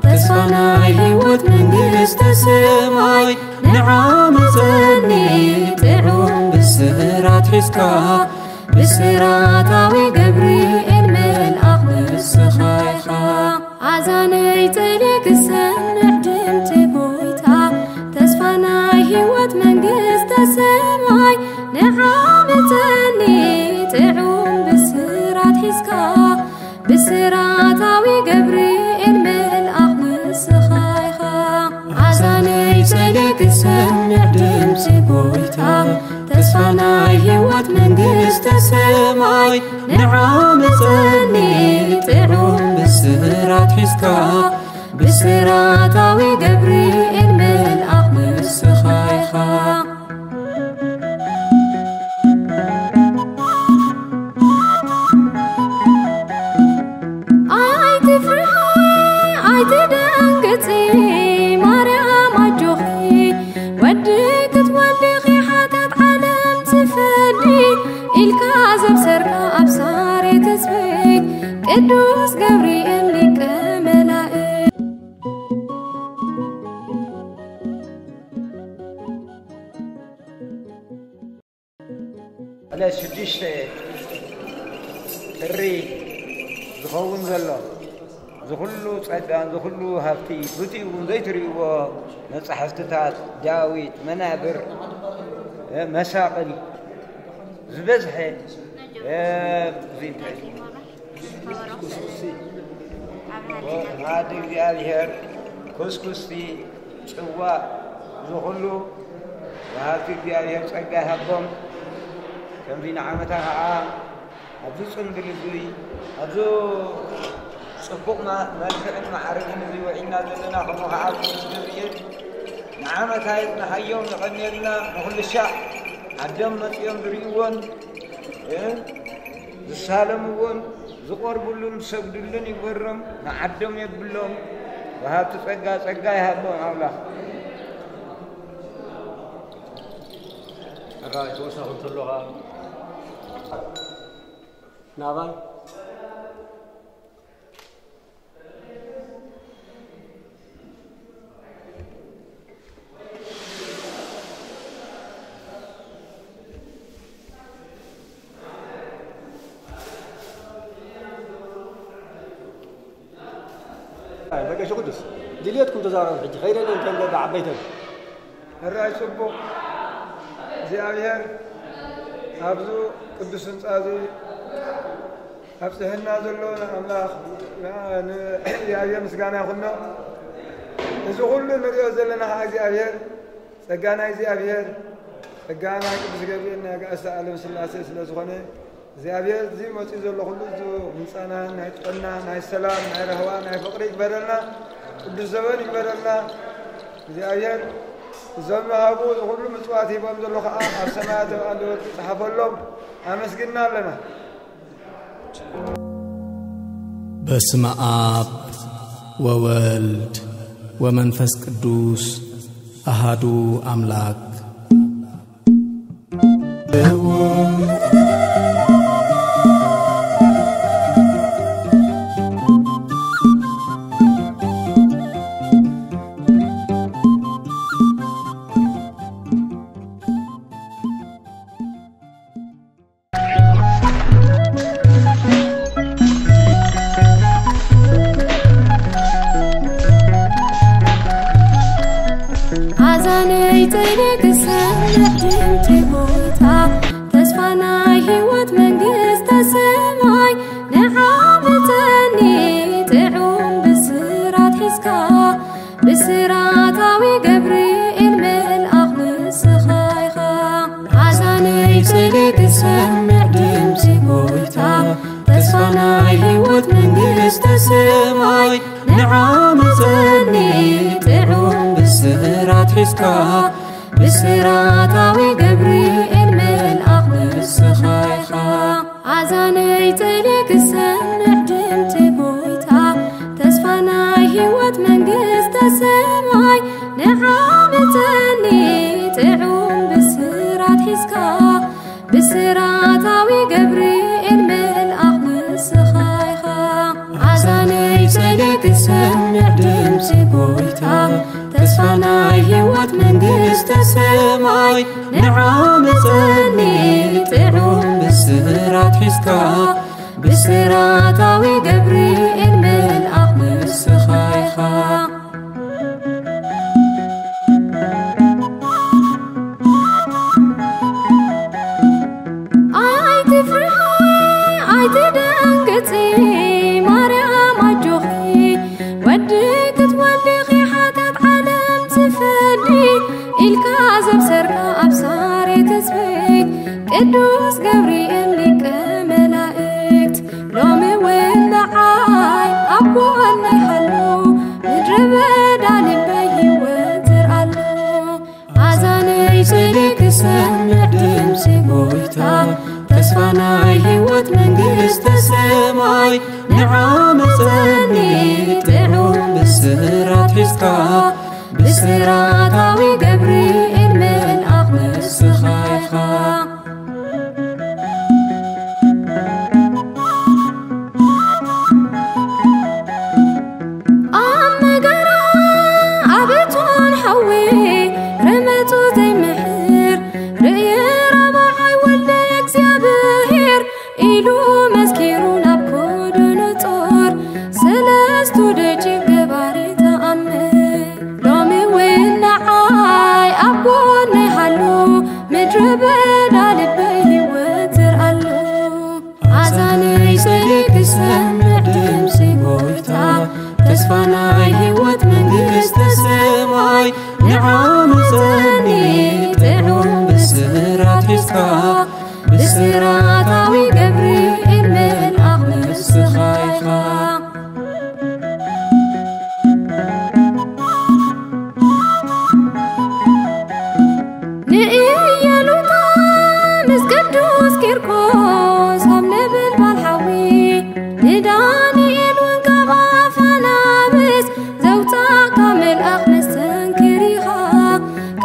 ተስፋ ናይ ህይወት መንግስተ ሰማይ ንዓ ምጸኒ፣ ጥዑም ብስራት ሒዝካ፣ ብስራታዊ ገብርኤል መልኣኽ ንስኻ ኢኻ። ኣዛነይ ጸይነ ክሰምዕ ድምጺ ጎይታ፣ ተስፋ ናይ ህይወት ሰማይ ንዓ ምጸኒ ጥዑም ብስራት ሒዝካ፣ ብስራታዊ ገብርኤል መልኣኽ ንስኻ ኢኻ። ኣዛነይ ጸይለ ክሰምዕ ድምጺ ጎይታ፣ ተስፋ ናይ ህይወት መንግስተ ሰማይ ንዓ ምጸኒ ጥዑም ብስራት ሒዝካ፣ ብስራታዊ ገብርኤል መልኣኽ ንስኻ ኢኻ። ኣይትፍርሒ፣ ኣይትደንግጺ፣ ማርያም ኣጆኺ፣ ወዲ ክትወልዲ ኢኺ፣ ሓጢኣት ዓለም ዝፈዲ፣ ኢልካ ዘብሰርካ ኣብ ሳሬ ትጽቢት፣ ቅዱስ ገብርኤል ሊቀ መላእክት። ዕለት ሽዱሽተ ጥሪ ዝኸውን ዘሎ፣ ዝኹሉ ጸጋን ዝኹሉ ሃብቲ፣ ብቲኡ እውን ዘይትርእይዎ መጻሕፍትታት፣ ዳዊት፣ መናብር፣ እ፣ መሳቕል ዝበዝሐ፣ እ፣ እዚ እንታይ እዩ? መኣዲ እግዚኣብሔር፣ ኩስኩስቲ፣ ጽዋእ፣ እዚ ኩሉ ወሃብቲ እግዚኣብሔር ጸጋ ይሃቦም። ከምዚ ንዓመታ ኸዓ ኣብዚ ጽምብል እዙይ፣ ኣብዚ ጽቡቕ ማ-፣ መልክዕን ማዕርግን እዚ ውዒልና ዘለና፣ ከምኡ ኸዓ ቅዱስ ገብርኤል ንዓመታ የጽንሓዮም፣ የቐንየልና። ንኹሉ ሻዕ ዓዶም መጺኦም ዝርእይዎን፣ እ፣ ዝሳለምዎን ዝቖርብሉን ዝሰግድሉን ይግበሮም፣ ንዓዶም የብሎም። ወሃብቲ ጸጋ ጸጋ ይሃቦም ኣምላኽ። ሕራይ ተወሳኺ እንተሎ ኸዓ ናባይ ኣይ፣ በቃ፣ እሺ፣ ቅዱስ ድልየትኩም ተዛረቡ። ሕጂ ከይደን እንተን ገዛ ዓበይተን። ሕራይ ጽቡቕ። እግዚኣብሔር ኣብዚ ቅዱስ ህንጻ እዚ ኣብጽሕና ዘሎ ንኣምላኽ፣ ን-፣ ንእግዚኣብሔር ምስጋና ይኹኖ። እዚ ኩሉ ንሪኦ ዘለና ኸዓ እግዚኣብሔር ጸጋ ናይ እግዚኣብሔር፣ ጸጋ ናይ ቅዱስ ገብርኤል ናይ ኣጋእዝተ ዓለም ሥላሴ ስለ ዝኾነ፣ እግዚኣብሔር እዚ መጺኡ ዘሎ ኩሉ እዚ ህንጻና ናይ ጥዕና፣ ናይ ሰላም፣ ናይ ራህዋ፣ ናይ ፍቕሪ ይግበረልና። ቅዱስ ዘበን ይግበረልና። እግዚኣብሔር እዞም ንሃቡ እዚ ኩሉ ምጽዋት ሂቦም ዘሎ ኸዓ ኣብ ሰማያት ኣብ ዓንዲ ወርቂ ይጽሓፈሎም። ኣመስግንና ኣለና። በስመ አብ ወወልድ ወመንፈስ ቅዱስ አሃዱ አምላክ። ኣዛነይ ጸይነ ክሰምዕ ድምጺ ጎይታ፣ ተስፋ ናይ ህይወት መንግስተ ሰማይ፣ ንዓ ምጸኒ ጥዑም ብስራት ሒዝካ፣ ብስራታዊ ገብርኤል መልኣኽ ንስኻ ኢኻ። ኣዛነይ ጸይነ ክሰምዕ ድምጺ ጎይታ፣ ተስፋ ናይ ህይወት መንግስተ ሰማይ፣ ንዓ ምጸኒ ጥዑም ብስራት ሒዝካ፣ ብስራታዊ ገብርኤል መልኣኽ ንስኻ ኢኻ። ኣዛነይ ጸይነ ክሰምዕ ድምጺ ጎይታ፣ ተስፋ ናይ ህይወት መንግስተ ሰማይ፣ ንዓ ምጸኒ ጥዑም ብስራት ሒዝካ፣ ብስራታዊ ገብርኤል መልኣኽ ንስኻ ኢኻ። ኣዛነይ ጸይነ ክሰምዕ ድምጺ ጎይታ፣ ተስፋ ናይ ህይወት መንግስተ ሰማይ፣ ንዓ ምጸኒ ጥዑም ብስራት ሒዝካ፣ ብስራታዊ ገብርኤል መልኣኽ ንስኻ ኢኻ። ኣብሳሪ ትጽቢት ቅዱስ ገብርኤል ሊቀ መላእክት፣ ሎሚ እውን ንዓይ ኣብ ጎነይ ሃሉ፣ ምድረ በዳ ልበይ ይወትር ኣሎ። ኣዛነይ ስእሊ ክሰምዕ ድምፂ ጎይታ፣ ተስፋ ናይ ህይወት መንግስተ ሰማይ፣ ንዓ ምፀኒ ጥዑም ብስራት ሒዝካ፣ ብስራታዊ ገብርኤል መልኣኽ ንስኻ ኢኻ። ኣብ መገራ ኣብ እቶን ሓዊ ረመጹ ዘይምሕር ርእየ ራብዓይ ወልደ እግዚኣብሔር ኢሉ መስኪሩ ናብ ኮዶኖጾር ሰለስቱ ደቂቕ ገባሪ ተኣምር። ሎሚ እውን ንዓይ ኣብ ጎነይ ሃሉ፣ ምድረ በዳ ልበይ ይወትር ኣሎ። ኣዛነይ ስእሊ ክሰምዕ ድምፂ ጎይታ፣ ተስፋ ናይ ህይወት መንግስተ ሰማይ፣ ንዓ ምፀኒ ጥዑም ብስራት ሒዝካ፣ ብስራታዊ ገብርኤል መልኣኽ ንስኻ ኢኻ። ንኢየሉጣ ምስ ቅዱስ ቂርቆስ ኣብ ነበልባል ሓዊ፣ ንዳንኤል እውን ካብ ኣፍ ኣናብስ ዘውጻእካ መልኣኽ መስተንክር ኢኻ።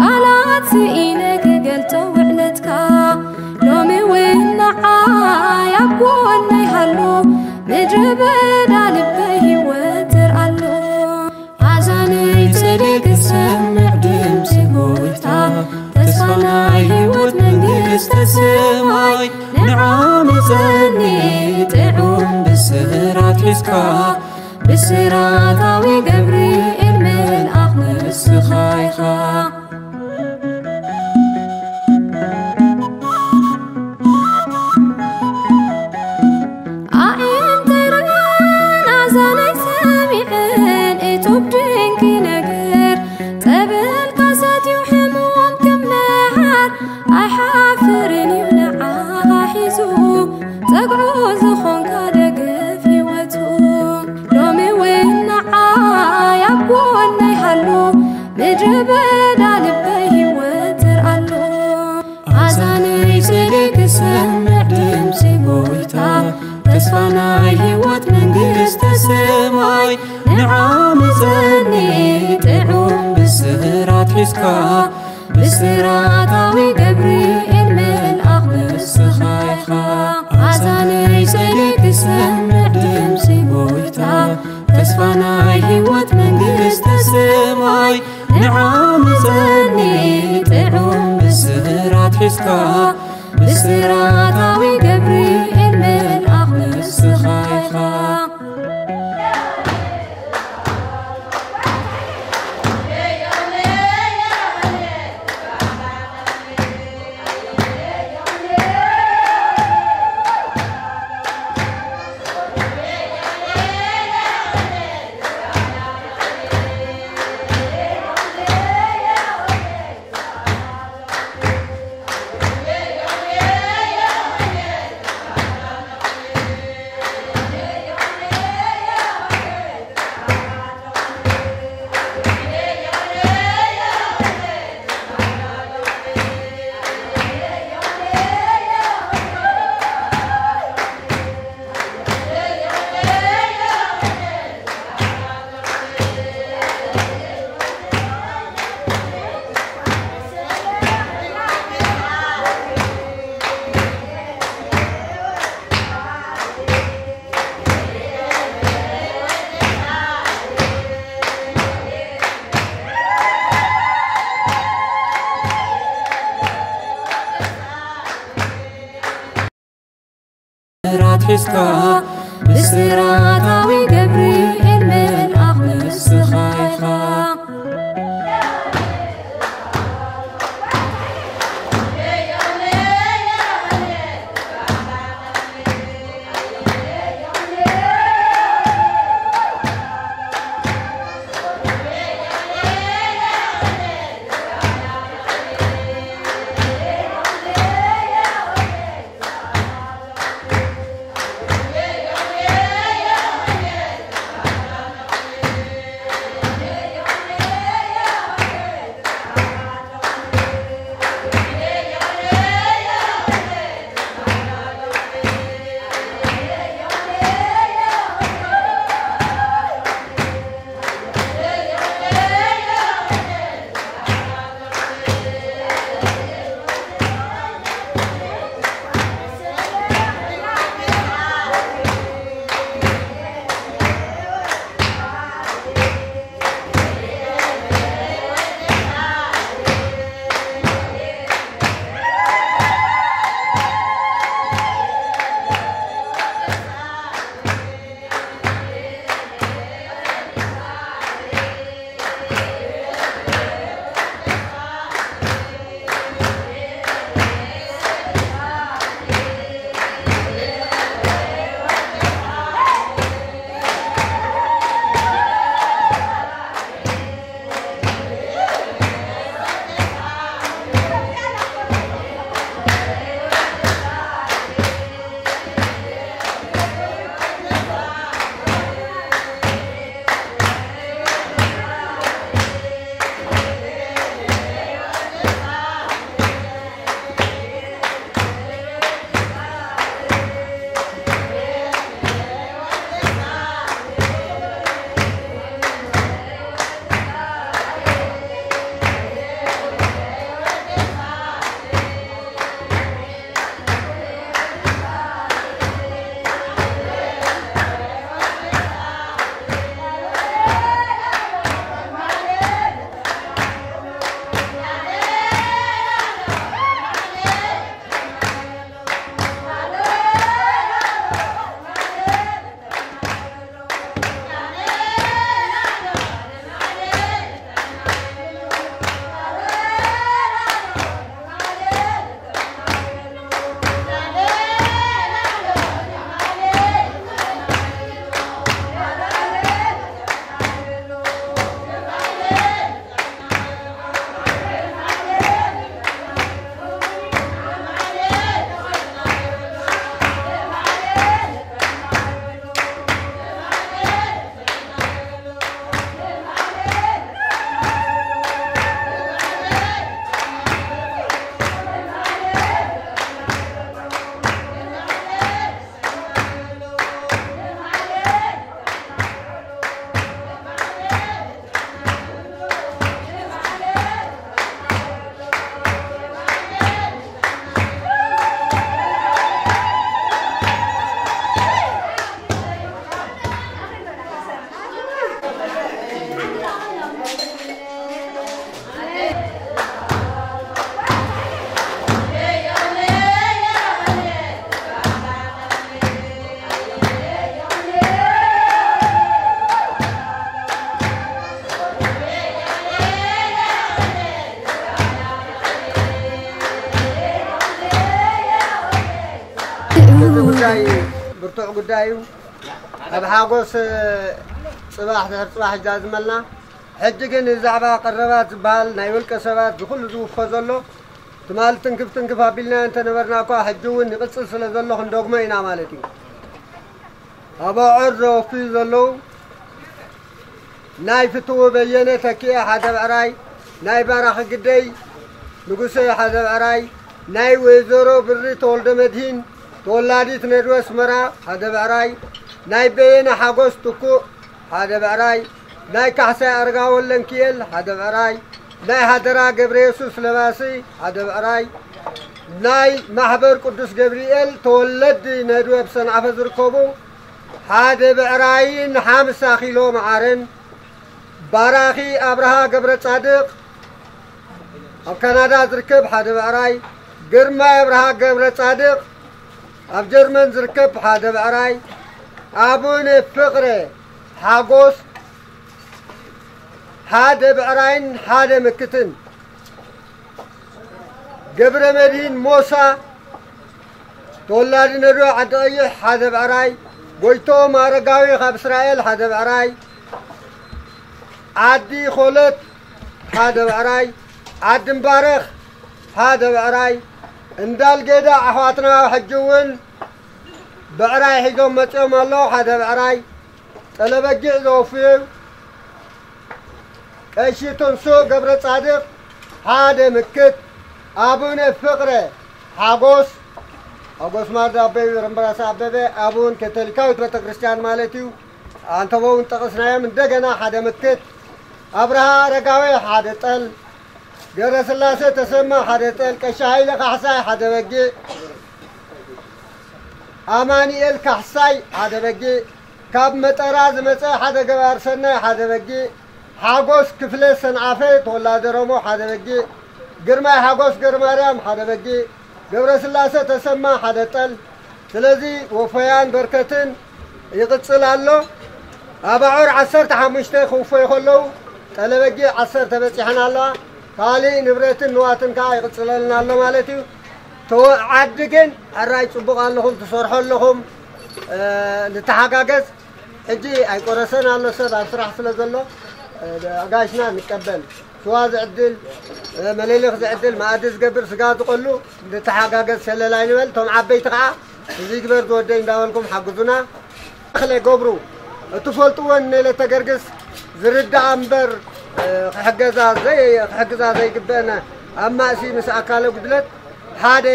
ቃላት ስኢነ ክገልጾ ውዕለትካ፣ ሎሚ እውን ንዓይ ኣብ ጎነይ ሃሉ፣ ምድረ በዳ ልበይ ይወትር ኣሎ። ኣዛነይ ስእሊ ክሰምዕ ድምፂ ጎይታ፣ ተስፋ ናይ ህይወት መንግስተ ሰማይ፣ ንዓ ምፀኒ ጥዑም ብስራት ሒዝካ፣ ብስራታዊ ገብርኤል መልኣኽ ንስኻ ኢኻ። ኣዒንተይ ርእየን ኣዛነይ ሰሚዐን እቱብ ድንቂ ነገር፣ ጸበልካ ሰትዩ ሕሙም ክመሃር ኣይሓፍርን እዩ ንዓኻ ሒዙ፣ ጸግዑ ዝኾንካ ደገፍ ህይወቱ። ሎሚ እውን ንዓይ ኣብ ጎነይ ሃሉ፣ ምድረ በዳ ልበይ ይወትር ኣሎ። ኣዛነይ ስእሊ ክሰምዕ ድምፂ ጎይታ፣ ተስፋ ናይ ህይወት መንግስተ ሰማይ፣ ንዓ ምፀኒ ጥዑም ብስራት ሒዝካ፣ ብስራታዊ ገብርኤል መልኣኽ ንስኻ ኢኻ። ኣዛነይ ስእሊ ክሰምዕ ድምፂ ጎይታ፣ ተስፋ ናይ ህይወት መንግስተ ሰማይ፣ ንዓ ምፀኒ ጥዑም ብስራት ሒዝካ፣ ብስራታዊ ገብርኤል መልኣኽ ንስኻ ኢኻ። ብስራት ሒዝካ፣ ብስራታዊ ገብርኤል መልኣኽ ንስኻ ኢኻ። ጉዳይ ብርቱዕ ጉዳይ እዩ። ኣብ ሓጎስ ጽባሕ ድሕሪ ጽባሕ ይዛዝመልና። ሕጂ ግን ብዛዕባ ቀረባት ዝበሃል ናይ ውልቀ ሰባት ዝኹሉ ዝውፎ ዘሎ ትማሊ ትንክፍ ትንክፍ ኣቢልናዮ እንተነበርና እኳ፣ ሕጂ እውን ይቕጽል ስለ ዘሎ ክንደግሞ ኢና ማለት እዩ። ኣባዖር ዘወፍዩ ዘለዉ ናይ ፍትዉ በየነ ተኪኤ ሓደ ብዕራይ፣ ናይ ባራኺ ግደይ ንጉሰ ሓደ ብዕራይ፣ ናይ ወይዘሮ ብሪ ተወልደ መድሂን ተወላዲት ነድወ ኣስመራ ሓደ ብዕራይ፣ ናይ በየነ ሓጎስ ትኩእ ሓደ ብዕራይ፣ ናይ ካሕሳይ ኣረጋ ወለንኪኤል ሓደ ብዕራይ፣ ናይ ሃደራ ገብረ የሱስ ለባሲ ሓደ ብዕራይ፣ ናይ ማሕበር ቅዱስ ገብርኤል ተወለዲ ነድወ ኣብ ሰንዓፈ ዝርከቡ ሓደ ብዕራይን ሓምሳ ኪሎ መዓርን፣ ባራኺ ኣብርሃ ገብረ ጻድቕ ኣብ ካናዳ ዝርከብ ሓደ ብዕራይ፣ ግርማይ ኣብርሃ ገብረ ጻድቕ ኣብ ጀርመን ዝርከብ ሓደ ብዕራይ፣ ኣቡነ ፍቕረ ሓጎስ ሓደ ብዕራይን ሓደ ምክትን፣ ገብረ መድሂን ሞሳ ተወላዲ ነዶ ዓዲ ቀይሕ ሓደ ብዕራይ፣ ጎይቶም ኣረጋዊ ካብ እስራኤል ሓደ ብዕራይ፣ ዓዲ ኾለት ሓደ ብዕራይ፣ ዓዲ ምባረኽ ሓደ ብዕራይ፣ እንዳልጌዳ ኣሕዋትና ሕጂ እውን ብዕራይ ሒዞም መጺኦም ኣለዉ ሓደ ብዕራይ፣ ጠለበጊዕ ዘወፍዩ ቀሺ ትንሱ ገብረ ጻድቕ ሓደ ምክት፣ ኣቡነ ፍቕረ ሓጎስ፣ ሓጎስ ማርዳ ኣበይ ረምበራስ ኣበበ ኣቡን ካቶሊካዊት ቤተክርስትያን ማለት እዩ። ኣንተቦ እውን ጠቐስናዮም፣ እንደገና ሓደ ምክት፣ ኣብርሃ ኣረጋዊ ሓደ ጠል፣ ገብረስላሴ ተሰማ ሓደ ጠል፣ ቀሺ ሃይለ ካሕሳይ ሓደ በጊዕ፣ ኣማኑኤል ካሕሳይ ሓደ በጊዕ፣ ካብ መጠራ ዝመጸ ሓደ ገባር ሰናይ ሓደ በጊዕ፣ ሓጎስ ክፍለ ሰንዓፈ ተወላደ ሮሞ ሓደ በጊዕ፣ ግርማይ ሓጎስ ገርማርያም ሓደ በጊዕ፣ ገብረስላሴ ተሰማ ሓደ ጠል። ስለዚ ወፈያን በርከትን ይቕጽል ኣሎ። ኣባዑር ዓሰርተ ሓሙሽተ ክውፈዩ ከለዉ ጠለበጊዕ ዓሰርተ በጺሐን ኣለዋ። ካልእ ንብረትን ንዋትን ከኣ ይቕጽለልና ኣሎ ማለት እዩ። ተወ-፣ ዓዲ ግን ሕራይ ጽቡቕ ኣለኹም፣ ትሰርሑ ኣለኹም፣ እ፣ ንተሓጋገዝ። ሕጂ ኣይቆረሰን ኣሎ ሰብ ኣብ ስራሕ ስለ ዘሎ፣ እ፣ ኣጋይሽና ንቀበል። ስዋ ዝዕድል፣ እ፣ መለሊኽ ዝዕድል፣ መኣዲ ዝገብር፣ ስጋ ዝቆሉ፣ ንተሓጋገዝ፣ ሸለል ኣይንበል። እቶም ዓበይቲ ከኣ እዚ ግበር ዝወደይ እንዳበልኩም ሓግዙና። እኽለ ገብሩ፣ እትፈልጥዎ ንነይለተ ገርግስ ዝርዳኣ እምበር፣ እ፣ ክሕገዛ ዘይ-፣ ክሕግዛ ዘይግበአና ኣብ ማእሲ ምስ ኣካለ ጉድለት ሓደ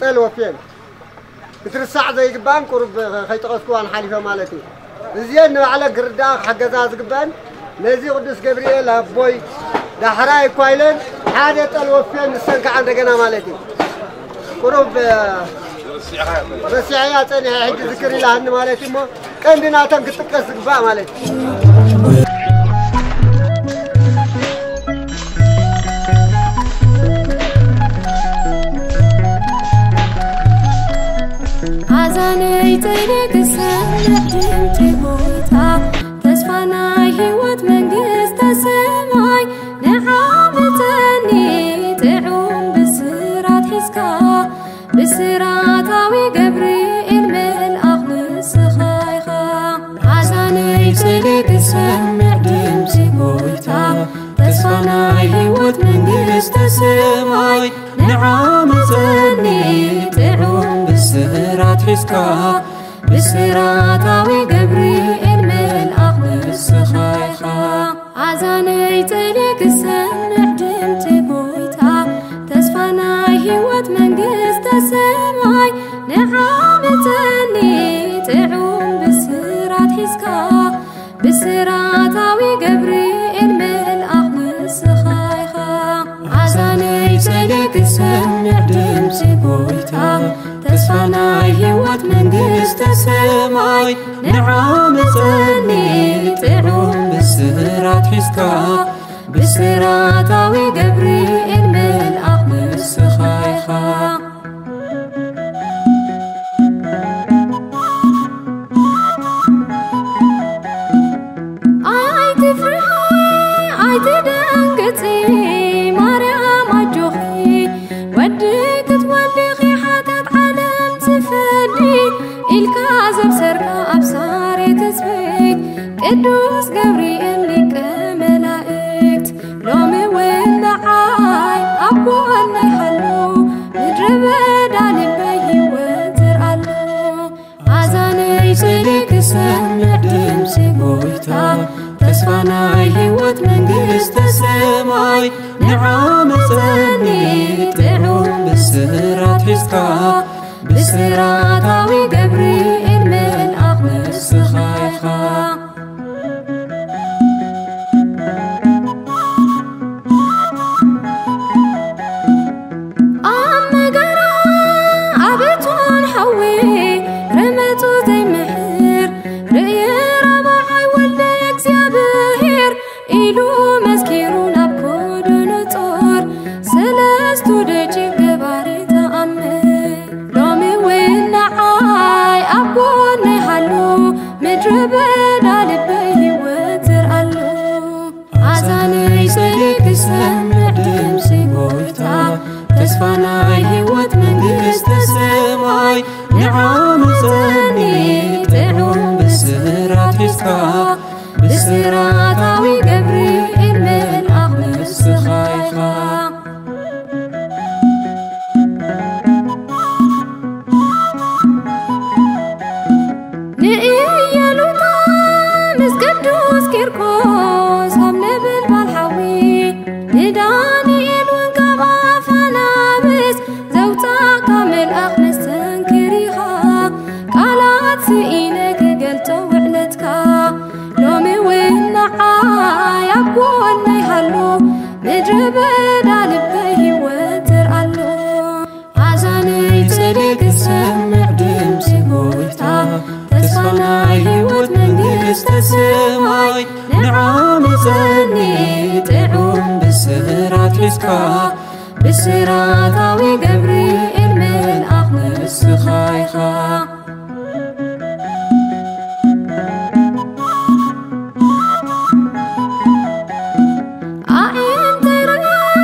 ጠል ወፍየን። ክትርሳዕ ዘይግባእን ቁሩብ ከይጠቐስኩዋን ሓሊፈ ማለት እዩ። እዚአን ንባዕለን ክርዳኣ ክሕገዛ ዝግባእን ነዚ ቅዱስ ገብርኤል ኣቦይ ዳሕራይ እኳ ኢለን ሓደ ጠል ወፍየን ንሰን ከዓ እንደገና ማለት እዩ። ቁሩብ ረሲዐያ ጸኒሐ ሕጂ ዝክር ኢላሃኒ ማለት እዩ እሞ ቀንዲ ናተን ክጥቀስ ዝግባእ ማለት እዩ። ኣዛነይ ጸይነ ክሰምዕ ድምጺ ጎይታ ተስፋ ናይ ህይወት መንግስተ ሰማይ ንዓመተኒ ጥዑም ብስራት ሒዝካ ብስራታዊ ገብርኤል መልኣኽ ንስኻ ኢኻ። ኣዛነይ ጸይነ ክሰምዕ ድምጺ ጎይታ ተስፋ ናይ ህይወት መንግስተ ሰማይ ንዓመፀኒ ጥዑም ብስራት ሒዝካ ብስራታዊ ገብርኤል መልኣኽ ንስኻ ኢኻ። ኣዛነይ ጸይነ ክሰምዕ ድምፂ ጎይታ ተስፋ ናይ ህይወት መንግስተ ሰማይ ንዓመፀኒ ጥዑም ብስራት ሒዝካ ብስራታዊ ገብርኤል መልኣኽ ንስኻ ኢኻ። ኣዛነይ ጸይነ ክሰምዕ ድምፂ ጎይታ ተስፋ ናይ ህይወት መንግስተ ሰማይ ንዓመፀኒ ጥዑም ብስራት ሒዝካ ብስራታዊ ገብርኤል መልኣኽ ንስኻ ኢኻ። ኣይትፍርሒ ኣይትደንግጺ ማርያም ኣጆኺ ወዲ ክትወልዲ ኺ ሓጢኣት ዓለም ዝፈዲ ኢልካ ዘብሰርካ ኣብሳሬ ትጽቢት ቅዱስ ገብርኤል ሊቀ መላእክት፣ ሎሚ እውን ንዓይ ኣብ ጎነይ ሃሉ፣ ምድረ በዳ ልበይ ህይወት ዘርኣሉ። ኣዛነይ ስእሊ ክሰምዕ ድምጺ ጎይታ፣ ተስፋ ናይ ህይወት መንግስተ ሰማይ፣ ንዓ ምጸኒ ጥዑም ብስራት ሒዝካ፣ ብስራታዊ ገብርኤል መልኣኽ ንስኻ ኢኻ። ኣብ መገራ ኣብ እቶን ሓዊ ረመጹ ዘይምሕር ርእየ ራብዓይ ወልደ እግዚኣብሔር ኢሉ መስኪሩ ናብ ኮዶኖ ጾር ሰለስቱ ደቂቕ ገባሪ ተኣምር። ሎሚ እውን ንዓይ ኣብ ጎነይ ሃሉ፣ ምድረ በዳ ልበይ ህይወት ዘርኣሉ። ኣዛነይ ስእሊ ክሰምዕ ድምጺ ጎይታ፣ ተስፋ ናይ ህይወት መንግስተ ሰማይ፣ ንዓ ምጸኒ ጥዑም ብስራት ሒዝካ፣ ብስራታዊ ገብርኤል መልኣኽ ንስኻ ኢኻ። ንኢየሉጣ ምስ ቅዱስ ቂርቆስ ኣብ ነበልባል ሓዊ፣ ንዳንኤል እውን ካብ ኣፍ ኣናብስ ዘውጻእካ መልኣኽ መስተንክር ኢኻ። ቃላት ስኢነ ክገልጾ ውዕለትካ፣ ሎሚ እውን ንዓይ ኣብ ጎነይ ሃሉ፣ ምድረ በዳ ልበይ ህይወት ዘርኣሉ። ኣዛነይ ጽድቅ ክሰምዕ ድምጺ ጎይታ፣ ተስፋ ናይ ህይወት መንግስተ ሰማይ፣ ንዓ ምጸኒ ጥዑም ብስራት ሒዝካ፣ ብስራታዊ ገብርኤል መልኣኽ ንስኻ ኢኻ። ኣዒንተይ ርእየን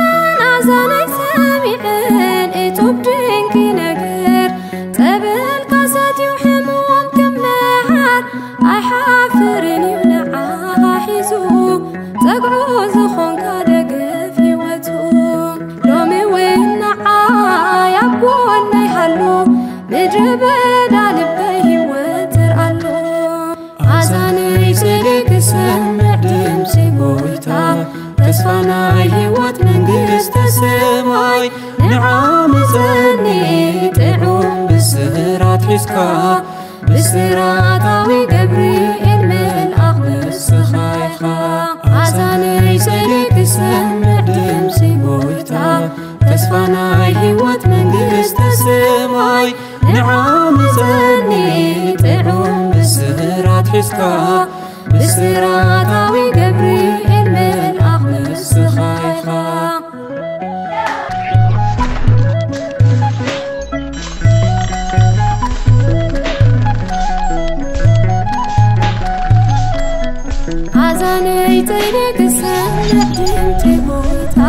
ኣዛነይ ሰሚዐን እጹብ ድንቂ ነገር፣ ጸበልካ ሰትዩ ሕሙም ክመሃር ኣይሓፍርን እዩ ንዓኻ ሒዙ፣ ጸግዑ ዝኾንካ ደገፍ ህይወቱ። ሎሚ እውን ንዓይ ኣብ ጎነይ ሃሉ፣ ምድረ በዳ ልበይ ህይወት ዘርኣሉ። ኣዛነይ ጽድቅ ክሰምዕ ድምጺ ጎይታ፣ ተስፋ ናይ ህይወት መንግስተ ሰማይ፣ ንዓ ምጸኒ ጥዑም ብስራት ሒዝካ፣ ብስራታዊ ገብርኤል መልኣኽ ንስኻ ኢኻ። ኣዛነይ ጽድቅ ክሰምዕ ድምጺ ጎይታ፣ ተስፋ ናይ ህይወት መንግስተ ሰማይ፣ ንዓ ምጸኒ ጥዑም ብስራት ሒዝካ፣ ብስራታዊ ገብርኤል መልኣኽ ንስኻ ኢኻ። ኣዛነይ ጽድቅ ክሰምዕ ድምጺ ጎይታ፣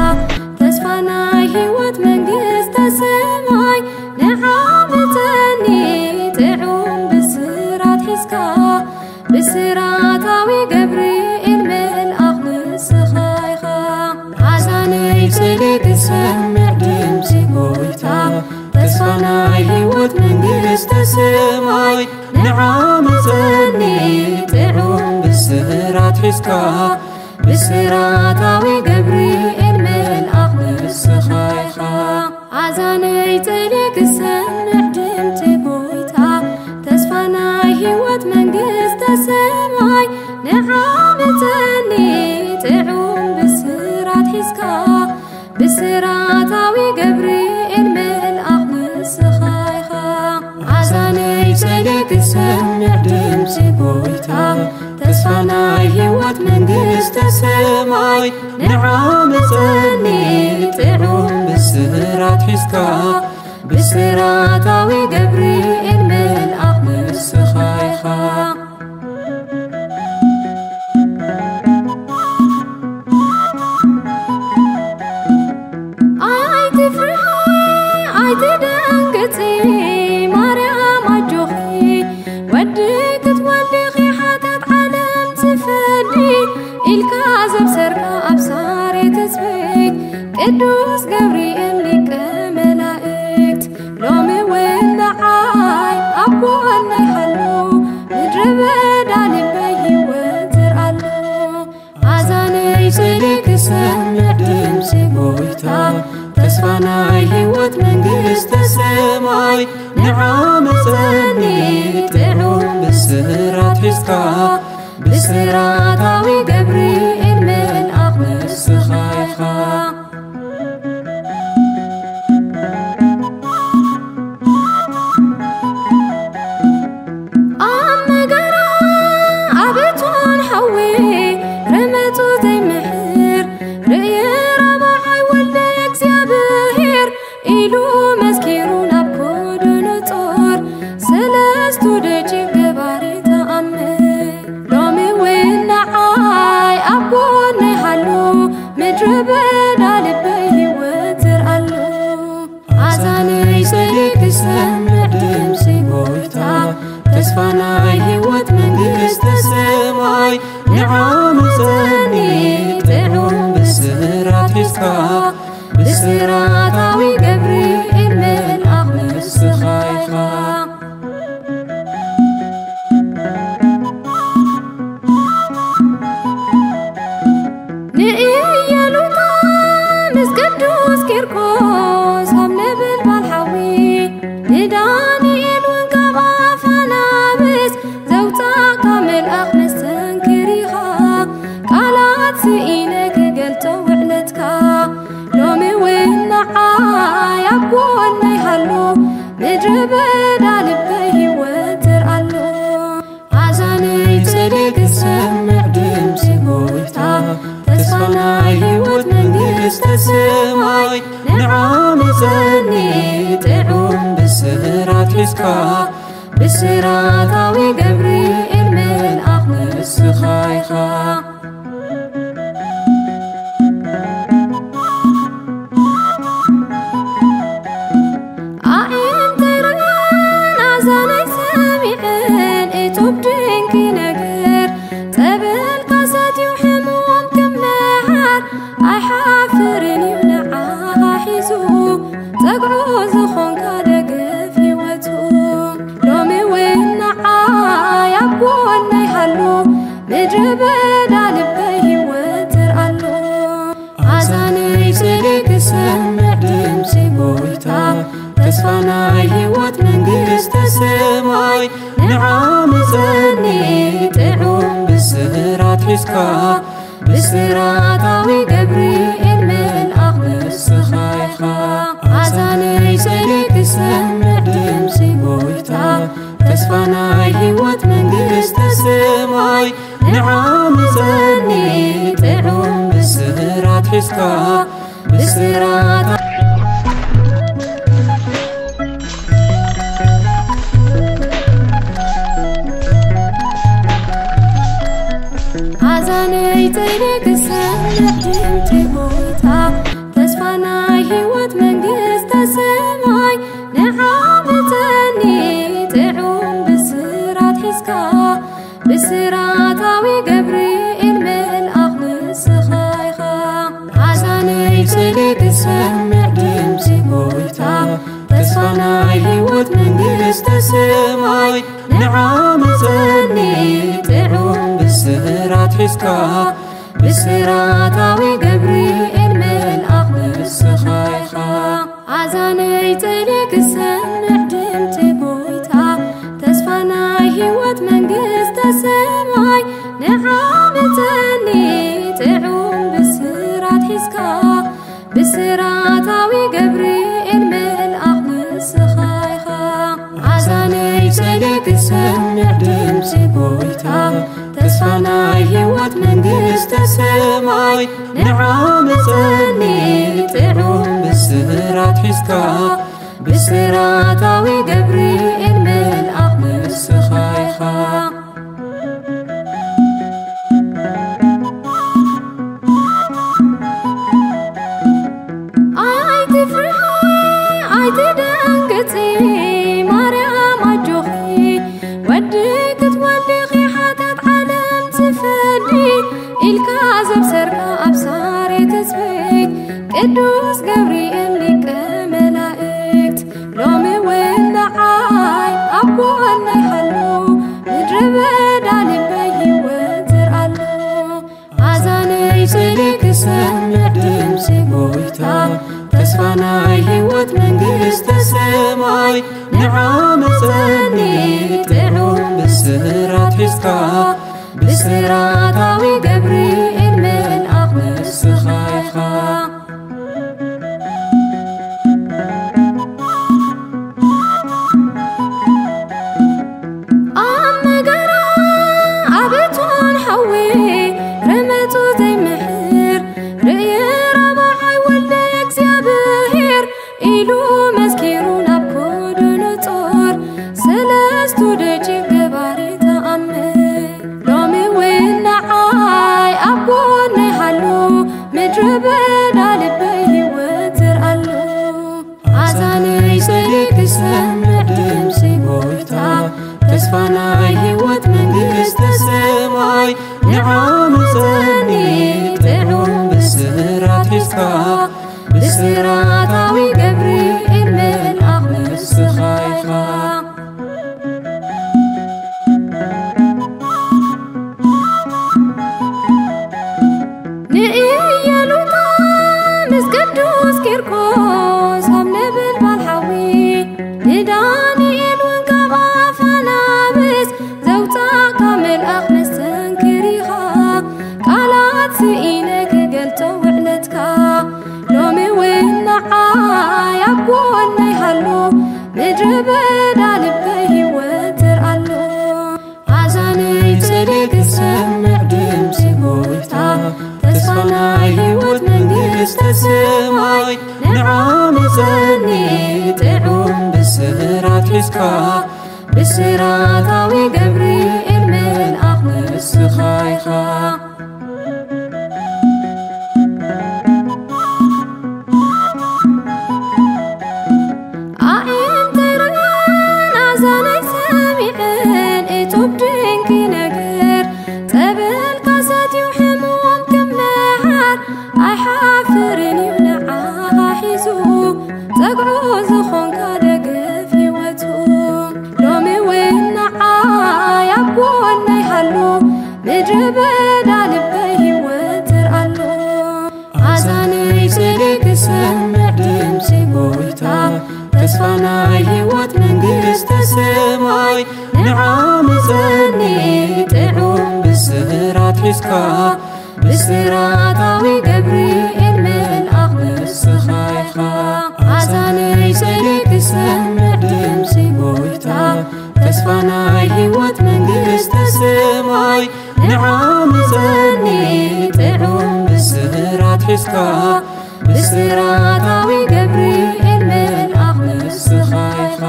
ተስፋ ናይ ህይወት መንግስተ ሰማይ፣ ንዓ ምጸኒ ጥዑም ብስራት ሒዝካ፣ ብስራታዊ ገብርኤል መልኣኽ ንስኻ ኢኻ። ኣዛነይ ጽድቅ ክሰምዕ ድምጺ ጎይታ፣ ተስፋ ናይ ህይወት መንግስተ ሰማይ፣ ንዓ ምጸኒ ጥዑም ብስራት ሒዝካ፣ ብስራታዊ ገብርኤል መልኣኽ ንስኻ ኢኻ። ኣዛነይ ጽድቅ ክሰምዕ ድምጺ ጎይታ፣ ተስፋ ናይ ህይወት መንግስተ ሰማይ፣ ንዓ ምጸኒ ጥዑም ብስራት ሒዝካ፣ ብስራታዊ ገብርኤል መልኣኽ ንስኻ ኢኻ። ኣዛነይ ጽድቅ ክሰምዕ ድምጺ ጎይታ፣ ተስፋ ናይ ህይወት መንግስተ ሰማይ፣ ንዓ ምጸኒ ጥዑም ብስራት ሒዝካ፣ ብስራታዊ ገብርኤል መልኣኽ ንስኻ ኢኻ። ኣይትፍርሒ፣ ኣይትደንግጺ፣ ማርያም ኣጆኺ፣ ቅዱስ ገብርኤል ሊቀ መላእክት፣ ሎሚ እውን ንዓይ ኣብ ጎነይ ሃሉ፣ ምድረ በዳ ልበይ ይወትር ኣሎ። ኣዛነይ ስእሊ ክሰምዕ ድምፂ ጎይታ፣ ተስፋ ናይ ህይወት መንግስተ ሰማይ፣ ንዓ ምፀኒ ጥዑም ብስራት ሒዝካ፣ ብስራታዊ ገብርኤል መልኣኽ ንስኻ ኢኻ። ኣብ መገራ ኣብ እቶን ሓዊ ረመጹ ዘይምሕር፣ ርእየ ራብዓይ ወልደ እግዚኣብሔር ኢሉ መስኪሩ ናብ ኮዶኖጾር፣ ሰለስቱ ደቂቕ ገባሪ ተኣምር። ሎሚ እውን ንዓይ ኣብ ጎነይ ሃሉ፣ ምድረ በዳ ልበይ ይወትር ኣሎ። ኣዛነይ ስእሊ ክሰምዕ ድምፂ ጎይታ፣ ተስፋ ናይ ህይወት መንግስተ ሰማይ፣ ንዓ ምፀኒ ጥዑም ብስራት ሒዝካ፣ ብስራታዊ ገብርኤል መልኣኽ ንስኻ ኢኻ። ንኢየሉጣ ምስ ቅዱስ ቂርቆስ ኣብ ነበልባል ሓዊ፣ ንዳንኤል እውን ካብ ኣፍ ኣናብስ ዘውጻእካ መልኣኽ መስተንክር ኢኻ። ቃላት ስኢነ ክገልጾ ውዕለትካ፣ ሎሚ እውን ንዓይ ኣብ ጎነይ ሃሉ፣ ምድረ በዳ ልበይ ይወትር ኣሎ። ኣዛነይ ስእሊ ክሰምዕ ድምፂ ጎይታ፣ ተስፋ ናይ ህይወት መንግስተ ሰማይ፣ ንዓ ምፀኒ ጥዑም ብስራት ሒዝካ፣ ብስራታዊ ገብርኤል መልኣኽ ንስኻ ኢኻ። ኣዒንተይ ርእየን ኣዛነይ ሰሚዐን እጹብ ድንቂ ነገር፣ ጸበልካ ሰትዩ ሕሙም ክመሃር፣ ኣይሓፍርን እዩ ንዓኻ ሒዙ፣ ጸግዑ ዝኾንካ ደገፍ ህይወቱ። ሎሚ እውን ንዓይ ኣብ ጎነይ ሃሉ፣ ምድረ በዳ ልበይ ይወትር ኣሎ። ኣዛነይ ስእሊ ክሰምዕ ድምፂ ጎይታ፣ ተስፋ ናይ ህይወት መንግስተ ሰማይ፣ ንዓ ምፀኒ ጥዑም ብስራት ሒዝካ፣ ብስራታዊ ገብርኤል መልኣኽ ንስኻ ኢኻ። ኣዛነይ ስእሊ ክሰምዕ ድምፂ ጎይታ፣ ተስፋ ናይ ህይወት መንግስተ ሰማይ፣ ንዓ ምፀኒ ጥዑም ብስራት ሒዝካ፣ ብስራት ኣዛነይ ተይነ ክሰምዕ ድምፂ ጎይታ፣ ተስፋ ናይ ህይወት መንግስተ ሰማይ፣ ንዓ ምፀኒ ጥዑም ብስራት ሒዝካ፣ ብስራታዊ ገብርኤል መልኣኽ ንስኻ ኢኻ። ኣዛነይ ስእሊ ክሰምዕ ድምፂ ጎይታ፣ ተስፋ ናይ ህይወት መንግስተ ሰማይ፣ ንዓ ምፀኒ ጥዑም ብስራት ሒዝካ፣ ብስራታዊ ገብርኤል መልኣኽ ንስኻ ኢኻ። ኣዛነይ ተይነ ክሰምዕ ድምፂ ጎይታ፣ ተስፋ ናይ ህይወት መንግስተ ሰማይ፣ ንዓ ምፀኒ ጥዑም ብስራት ሒዝካ፣ ብስራታዊ ገብርኤል መልኣኽ ንስኻ ኢኻ። ኣዛነይ ስእሊ ክሰምዕ ድምፂ ጎይታ፣ ተስፋ ናይ ህይወት መንግስተ ሰማይ፣ ንዓ ምፀኒ ጥዑም ብስራት ሒዝካ፣ ብስራታዊ ገብርኤል መልኣኽ ንስኻ ኢኻ። ኣይትፍርሒ፣ ኣይትደንግጺ፣ ማርያም ኣጆኺ፣ ወዲ ክትወልዲ ኢኺ፣ ሓጢኣት ዓለም ዝፈዲ፣ ኢልካ ዘብሰርካ ኣብ ሳሬ ትጽቢት፣ ቅዱስ ሰምዕ ድምፂ ጎይታ፣ ተስፋ ናይ ህይወት መንግስተ ሰማይ። ንዓ ምፀኒ ጥዑም ብስራት ሒዝካ፣ ብስራታዊ ገብርኤል መልኣኽ ንስኻ ኢኻ። ኣብ መጋራ ኣብ እቶን ሓዊ ረመጹ ዘይምሕር፣ ርእየ ራብዓይ ወልደ እግዚኣብሔር ኢሉ መስኪሩ ናብ ኮዶ ንጾር፣ ሰለስቱ ደቂ ገባሪ ተኣምር። ሎሚ እውን ንዓይ ኣብ ጎነይ ሃሉ፣ ምድረ በዳ ልበይ ህይወት ዝርኣሉ። ኣዛነይ ስእሊ ክሰምዕ ድምፂ ጎይታ፣ ተስፋ ናይ ህይወት መንግስተ ሰማይ። ንዓ ምፀኒ ጥዑም ብስራት ሒዝካ፣ ብስራታዊ ገብርኤል መልኣኽ ንስኻ ኢኻ። ንኢየሉጣ ምስ ቅዱስ ቂርቆስ ኣብ ነበልባል ሓዊ፣ ንዳንኤል እውን ካብ ኣፍ ኣናብስ ዘውጻእካ መልኣኽ መስተንክር ኢኻ። ቃላት ስኢነ ክገልጾ ውዕለትካ፣ ሎሚ እውን ንዓይ ኣብ ጎነይ ሃሉ፣ ምድረ በዳ ልበይ ህይወት ዝርኣሉ። ኣዛነይ ጽድቅ ክሰምዕ ድምፂ ጎይታ፣ ተስፋ ናይ ህይወት መንግስተ ሰማይ። ንዓ ምፀኒ ጥዑም ብስራት ሒዝካ፣ ብስራታዊ ገብርኤል መልኣኽ ንስኻ ኢኻ። ኣዒንተይ ርእየን ኣዛነይ ሰሚዐን እጹብ ድንቂ ነገር፣ ጸበልካ ሰትዩ ሕሙም ክመሃር ኣይሓፍርን እዩ ንዓኻ ሒዙ፣ ጸግዑ ዝኾንካ ደገፍ ህይወቱ። ሎሚ እውን ንዓይ ኣብ ጎነይ ሃሉ፣ ምድረ በዳ ልበይ ህይወት ዝርኣሉ። ኣዛነይ ጽድቅ ክሰምዕ ድምፂ ጎይታ፣ ተስፋ ናይ ህይወት መንግስተ ሰማይ። ንዓ ምፀኒ ጥዑም ብስራት ሒዝካ፣ ብስራታዊ ገብርኤል መልኣኽ ንስኻ ኢኻ። ኣዛነይ ጽድቅ ክሰምዕ ድምፂ ጎይታ፣ ተስፋ ናይ ህይወት መንግስተ ሰማይ። ንዓ ምፀኒ ጥዑም ብስራት ሒዝካ፣ ብስራታዊ ገብርኤል መልኣኽ ንስኻ ኢኻ።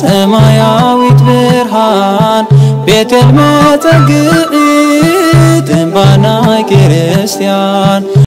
ሰማያዊት ብርሃን ቤቴል መጸግዒት እምባ ናይ ክርስቲያን